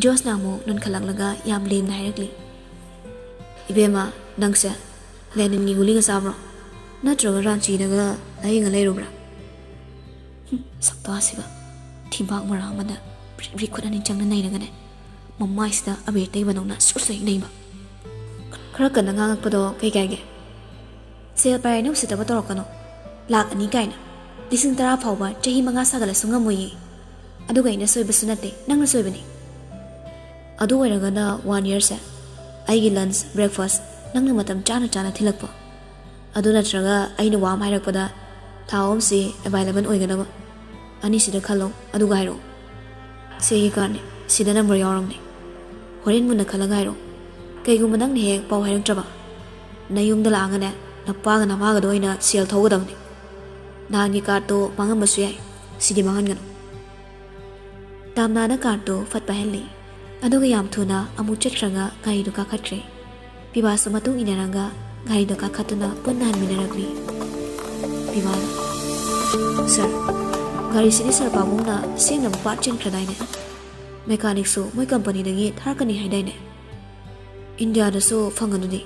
ꯖꯣꯁꯅ ꯑꯃꯨꯛ ꯅꯣꯟꯈꯠꯂꯛꯂꯒ ꯌꯥꯝ ꯂꯦꯝꯅ ꯍꯥꯏꯔꯛꯂꯤ꯫ "ꯏꯕꯦꯝꯃ, ꯅꯪꯁꯦ ꯂꯦꯅꯤꯟꯒꯤ ꯒꯨꯂꯤꯒ ꯆꯥꯕ꯭ꯔꯣ? ꯅꯠꯇ꯭ꯔꯒ ꯔꯥꯟꯆꯤꯗꯒ ꯂꯥꯌꯦꯡꯉ ꯂꯩꯔꯨꯕ꯭ꯔꯥ?" ꯍꯨꯝ, ꯁꯛꯇꯥꯁꯤꯒ꯫ ꯊꯤꯕꯥꯛ ꯃꯔꯥ ꯑꯃꯗ ꯕ꯭ꯔꯤꯛ ꯕ꯭ꯔꯤꯛ ꯈꯨꯠ ꯑꯅꯤ ꯆꯪꯅ ꯅꯩꯔꯒꯅꯦ, ꯃꯃꯥꯏꯁꯤꯗ ꯑꯕꯦꯔ ꯇꯩꯕꯗꯧꯅ ꯁꯨꯔ ꯁꯨꯔ ꯍꯦꯛ ꯅꯩꯕ꯫ "ꯈꯔ ꯀꯟꯅ ꯉꯥꯡꯉꯛꯄꯗꯣ ꯀꯩ ꯀꯥꯏꯒꯦ? ꯁꯦꯜ ꯄꯥꯏꯔꯦꯅ ꯎꯁꯤꯠꯇꯕ ꯇꯧꯔꯛꯀꯅꯣ꯫ ꯂꯥꯛ ꯑꯅꯤ ꯀꯥꯏꯅ꯫ ꯂꯤꯁꯤꯡ ꯇꯔꯥ ꯐꯥꯎꯕ ꯆꯍꯤ ꯃꯉꯥ ꯁꯥꯒꯠꯂꯁꯨ ꯉꯝꯃꯣꯏꯌꯦ꯫ ꯑꯗꯨꯒ ꯑꯩꯅ ꯁꯣꯏꯕꯁꯨ ꯅꯠꯇꯦ, ꯅꯪꯅ ꯁꯣꯏꯕꯅꯤ꯫ ꯑꯗꯨ ꯑꯣꯏꯔꯒꯅ one yearꯁꯦ ꯑꯩꯒꯤ lunch, breakfast ꯅꯪꯅ ꯃꯇꯝ ꯆꯥꯅ ꯆꯥꯅ ꯊꯤꯜꯂꯛꯄ꯫ ꯑꯗꯨ ꯅꯠꯇ꯭ꯔꯒ ꯑꯩꯅ ꯋꯥ ꯑꯃ ꯍꯥꯏꯔꯛꯄꯗ ꯊꯥ ꯑꯍꯨꯝꯁꯤ available ꯑꯣꯏꯒꯗꯕ꯫ ꯑꯅꯤꯁꯤꯗ ꯈꯜꯂꯣ, ꯑꯗꯨꯒ ꯍꯥꯏꯔꯛꯑꯣ꯫ ꯁꯤꯒꯤ cardꯅꯦ, ꯁꯤꯗ number ꯌꯥꯎꯔꯝꯅꯦ꯫ ꯍꯣꯔꯦꯟ ꯃꯨꯟꯅ ꯈꯜꯂꯒ ꯍꯥꯏꯔꯛꯑꯣ꯫ ꯀꯩꯒꯨꯝꯕ ꯅꯪꯅ ꯍꯦꯛ ꯄꯥꯎ ꯍꯥꯏꯔꯛꯇ꯭ꯔꯕ, ꯅꯌꯨꯝꯗ ꯂꯥꯛꯑꯒꯅꯦ, ꯅꯄꯥꯒ ꯅꯃꯥꯒꯗ ꯑꯣꯏꯅ ꯁꯦꯜ ꯊꯧꯒꯗꯕꯅꯦ꯫ ꯅꯍꯥꯟꯒꯤ cardꯇꯣ ꯃꯥꯡꯉꯝꯕꯁꯨ ꯌꯥꯏ, ꯁꯤꯗꯤ ꯃꯥꯡꯍꯟꯒꯅꯨ꯫" ꯇꯥꯝꯅꯥꯅ cardꯇꯣ ꯐꯠ ꯄꯥꯏꯍꯜꯂꯤ, ꯑꯗꯨꯒ ꯌꯥꯝ ꯊꯨꯅ ꯑꯃꯨꯛ ꯆꯠꯈ꯭ꯔꯒ ꯒꯥꯔꯤꯗꯨ ꯀꯥꯈꯠꯈ꯭ꯔꯦ꯫ ꯄꯤꯕꯥꯁꯨ ꯃꯇꯨꯡ ꯏꯟꯅꯔꯒ ꯒꯥꯔꯤꯗꯨ ꯀꯥꯈꯠꯇꯨꯅ ꯄꯨꯟꯅ ꯍꯟꯃꯤꯟꯅꯔꯛꯂꯤ꯫ ꯄꯤꯕꯥꯅ, "ꯁꯥꯔ, ꯒꯥꯔꯤꯁꯤꯗꯤ ꯁꯥꯔ ꯄꯥꯕꯨꯡꯅ ꯁꯦꯝꯅꯕ part ꯆꯦꯟꯈ꯭ꯔꯗꯥꯏꯅꯦ? Mechanicꯁꯨ ꯃꯣꯏ ꯀꯝꯄꯅꯤꯗꯒꯤ ꯊꯥꯔꯛꯀꯅꯤ ꯍꯥꯏꯗꯥꯏꯅꯦ? ꯏꯟꯗꯤꯌꯥꯗꯁꯨ ꯐꯪꯉꯗꯨꯗꯤ?"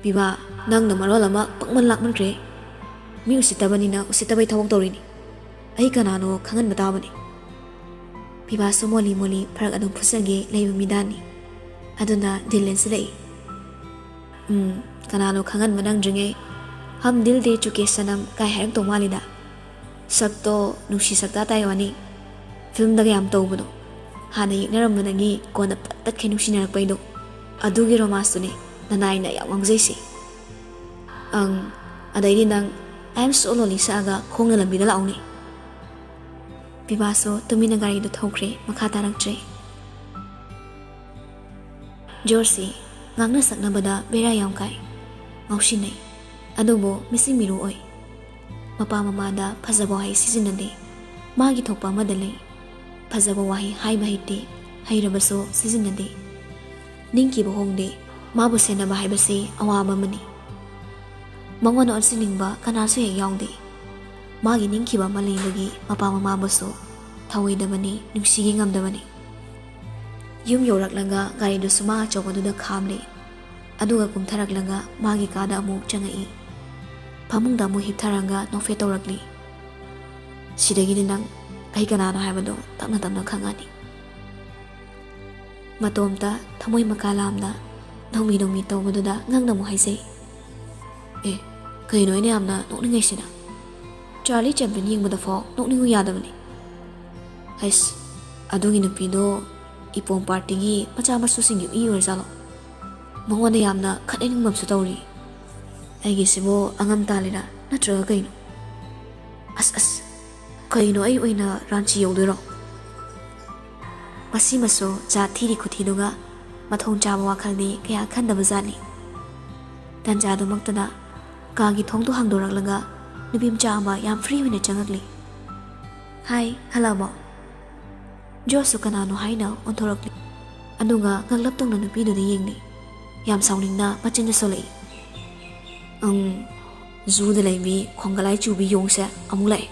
ꯄꯤꯕꯥ, ꯅꯪꯅ ꯃꯔꯣꯜ ꯑꯃ ꯄꯪꯃꯟ ꯂꯥꯛꯃꯟꯈ꯭ꯔꯦ꯫ ꯃꯤ ꯎꯁꯤꯠꯇꯕꯅꯤꯅ ꯎꯁꯤꯠꯇꯕꯩ ꯊꯕꯛ ꯇꯧꯔꯤꯅꯤ꯫ ꯑꯩ ꯀꯅꯥꯅꯣ ꯈꯪꯍꯟꯕ ꯇꯥꯕꯅꯤ꯫ ꯄꯤꯕꯥꯁꯨ ꯃꯣꯂꯤ ꯃꯣꯂꯤ ꯐꯔꯛ ꯑꯗꯨꯝ ꯐꯨꯠꯆꯒꯦ ꯂꯩꯕ ꯃꯤꯗꯥꯅꯤ꯫ ꯑꯗꯨꯅ ꯗꯤꯜ ꯂꯦꯟꯁꯤꯜꯂꯛꯏ꯫ ꯎꯝ, ꯀꯅꯥꯅꯣ ꯈꯪꯍꯟꯕ ꯅꯪꯗ꯭ꯔꯤꯉꯩ "ꯍꯝ ꯗꯤꯜ ꯗꯦ ꯆꯨꯀꯦ ꯁꯅꯝ" ꯀꯥꯏ ꯍꯥꯏꯔꯛꯇꯧ ꯃꯥꯜꯂꯤꯗ꯫ ꯁꯛꯇꯣ ꯅꯨꯡꯁꯤ ꯁꯛꯇꯥ ꯇꯥꯏ ꯋꯥꯅꯤ꯫ ꯐꯤꯂꯝꯗꯒ ꯌꯥꯝ ꯇꯧꯕꯗꯣ꯫ ꯍꯥꯟꯅ ꯌꯦꯛꯅꯔꯝꯕꯗꯒꯤ ꯀꯣꯟꯅ ꯄꯠ ꯇꯠꯈꯩ ꯅꯨꯡꯁꯤꯅꯔꯛꯄꯩꯗꯣ꯫ ꯑꯗꯨꯒꯤ ꯔꯣꯃꯥꯟꯁꯇꯨꯅꯦ ꯅꯅꯥꯏꯅ ꯌꯥꯝ ꯉꯥꯎꯖꯩꯁꯦ꯫ ꯑꯪ, ꯑꯗꯩꯗꯤ ꯅꯪ "I am so lonely" ꯁꯛꯑꯒ ꯈꯣꯡꯅ ꯂꯝꯕꯤꯗ ꯂꯥꯛꯎꯅꯦ꯫ ꯄꯤꯕꯥꯁꯨ ꯇꯨꯃꯤꯟꯅ ꯒꯥꯔꯤꯗꯨ ꯊꯧꯈ꯭ꯔꯦ, ꯃꯈꯥ ꯇꯥꯔꯛꯇ꯭ꯔꯦ꯫ ꯖꯣꯔꯖꯁꯤ ꯉꯥꯡꯅ ꯁꯛꯅꯕꯗ ꯕꯦꯔꯥ ꯌꯥꯝ ꯀꯥꯏ꯫ ꯉꯥꯎꯁꯤꯟꯅꯩ꯫ ꯑꯗꯨꯕꯨ ꯃꯤꯆꯤꯡ ꯃꯤꯔꯨ ꯑꯣꯏ꯫ ꯃꯄꯥ ꯃꯃꯥꯗ ꯐꯖꯕ ꯋꯥꯍꯩ ꯁꯤꯖꯤꯟꯅꯗꯦ꯫ ꯃꯥꯒꯤ ꯊꯣꯛꯄ ꯑꯃꯗ ꯂꯩ꯫ ꯐꯖꯕ ꯋꯥꯍꯩ ꯍꯥꯏꯕ ꯍꯩꯇꯦ꯫ ꯍꯩꯔꯕꯁꯨ ꯁꯤꯖꯤꯟꯅꯗꯦ꯫ ꯅꯤꯡꯈꯤꯕ ꯍꯣꯡꯗꯦ꯫ ꯃꯥꯕꯨ ꯁꯦꯟꯅꯕ ꯍꯥꯏꯕꯁꯤ ꯑꯋꯥꯕ ꯑꯃꯅꯤ꯫ ꯃꯉꯣꯟꯗ ꯑꯣꯟꯁꯤꯟꯅꯤꯡꯕ ꯀꯅꯥꯁꯨ ꯍꯦꯛ ꯌꯥꯎꯗꯦ꯫ ꯃꯥꯒꯤ ꯅꯤꯡꯈꯤꯕ ꯑꯃ ꯂꯩꯕꯒꯤ ꯃꯄꯥ ꯃꯃꯥꯕꯨꯁꯨ ꯊꯧꯑꯣꯏꯗꯕꯅꯤ, ꯅꯨꯡꯁꯤꯒꯦ ꯉꯝꯗꯕꯅꯤ꯫ ꯌꯨꯝ ꯌꯧꯔꯛꯂꯒ ꯒꯥꯔꯤꯗꯨꯁꯨ ꯃꯥ ꯑꯆꯧꯕꯗꯨꯗ ꯈꯥꯝꯂꯦ꯫ ꯑꯗꯨꯒ ꯀꯨꯝꯊꯔꯛꯂꯒ ꯃꯥꯒꯤ ꯀꯥꯗ ꯑꯃꯨꯛ ꯆꯪꯉꯛꯏ꯫ ꯐꯃꯨꯡꯗ ꯑꯃꯨꯛ ꯍꯤꯞꯊꯔꯒ ꯅꯣꯛꯐꯦꯠ ꯇꯧꯔꯛꯂꯤ꯫ "ꯁꯤꯗꯒꯤꯗꯤ ꯅꯪ ꯑꯩ ꯀꯅꯥꯅꯣ ꯍꯥꯏꯕꯗꯣ ꯇꯞꯅ ꯇꯞꯅ ꯈꯪꯉꯅꯤ꯫" ꯃꯇꯣꯝꯇ ꯊꯃꯣꯏ ꯃꯀꯥ ꯂꯥꯝꯅ ꯅꯣꯡꯃꯤ ꯅꯣꯡꯃꯤ ꯇꯧꯕꯗꯨꯗ ꯉꯛꯅ ꯑꯃꯨꯛ ꯍꯥꯏꯖꯩ, "ꯑꯦ, ꯀꯩꯅꯣ ꯑꯩꯅ ꯌꯥꯝꯅ ꯅꯣꯛꯅꯤꯡꯉꯤꯁꯤꯅ? ꯆꯥꯔꯂꯤ ꯆꯦꯝꯄꯤꯌꯟ ꯌꯦꯡꯕꯗꯐꯥꯎ ꯅꯣꯛꯅꯤꯡꯉꯨ ꯌꯥꯗꯕꯅꯤ꯫ ꯍꯩꯁ, ꯑꯗꯨꯒꯤ ꯅꯨꯄꯤꯗꯣ ꯏꯄꯣꯝ ꯄꯥꯔꯇꯤꯒꯤ ꯃꯆꯥ ꯃꯁꯨꯁꯤꯡꯒꯤ ꯏ ꯑꯣꯏꯔꯖꯥꯠꯂꯣ? ꯃꯉꯣꯟꯗ ꯌꯥꯝꯅ ꯈꯠꯅꯅꯤꯡꯕ ꯑꯃꯁꯨ ꯇꯧꯔꯤ꯫ ꯑꯩꯒꯤꯁꯤꯕꯨ ꯑꯉꯝ ꯇꯥꯜꯂꯤꯔꯥ ꯅꯠꯇ꯭ꯔꯒ ꯀꯩꯅꯣ? ꯑꯁ, ꯑꯁ, ꯀꯩꯅꯣ ꯑꯩ ꯑꯣꯏꯅ ꯔꯥꯟꯆꯤ ꯌꯧꯗꯣꯏꯔꯣ?" ꯃꯁꯤꯃꯁꯨ ꯖꯥꯠ ꯊꯤꯔꯤ ꯈꯨꯊꯤꯗꯨꯒ ꯃꯊꯣꯡ ꯆꯥꯕ ꯋꯥꯈꯜꯗꯤ ꯀꯌꯥ ꯈꯟꯗꯕ ꯖꯥꯠꯅꯤ꯫ ꯇꯟꯖꯥꯗꯨꯃꯛꯇꯗ ꯀꯥꯒꯤ ꯊꯣꯡꯗꯨ ꯍꯥꯡꯗꯣꯔꯛꯂꯒ ꯅꯨꯄꯤ ꯃꯆꯥ ꯑꯃ ꯌꯥꯝ ꯐ꯭ꯔꯤ ꯑꯣꯏꯅ ꯆꯪꯉꯛꯂꯤ꯫ "ꯍꯥꯏ, ꯍꯜꯂꯛꯑꯕꯣ?" ꯖꯣꯁꯁꯨ ꯀꯅꯥꯅꯣ ꯍꯥꯏꯅ ꯑꯣꯟꯊꯣꯔꯛꯂꯤ꯫ ꯑꯗꯨꯒ ꯉꯛꯂꯞ ꯇꯧꯅ ꯅꯨꯄꯤꯗꯨꯗ ꯌꯦꯡꯂꯤ꯫ ꯌꯥꯝ ꯁꯥꯎꯅꯤꯡꯅ ꯃꯆꯤꯟꯗ ꯁꯣꯜꯂꯛꯏ꯫ "ꯎꯝ, ꯖꯨꯗ ꯂꯩꯕꯤ ꯈꯣꯡꯒꯂꯥꯏ ꯆꯨꯕꯤ ꯌꯣꯡꯁꯦ ꯑꯃꯨꯛ ꯂꯥꯛꯑꯦ꯫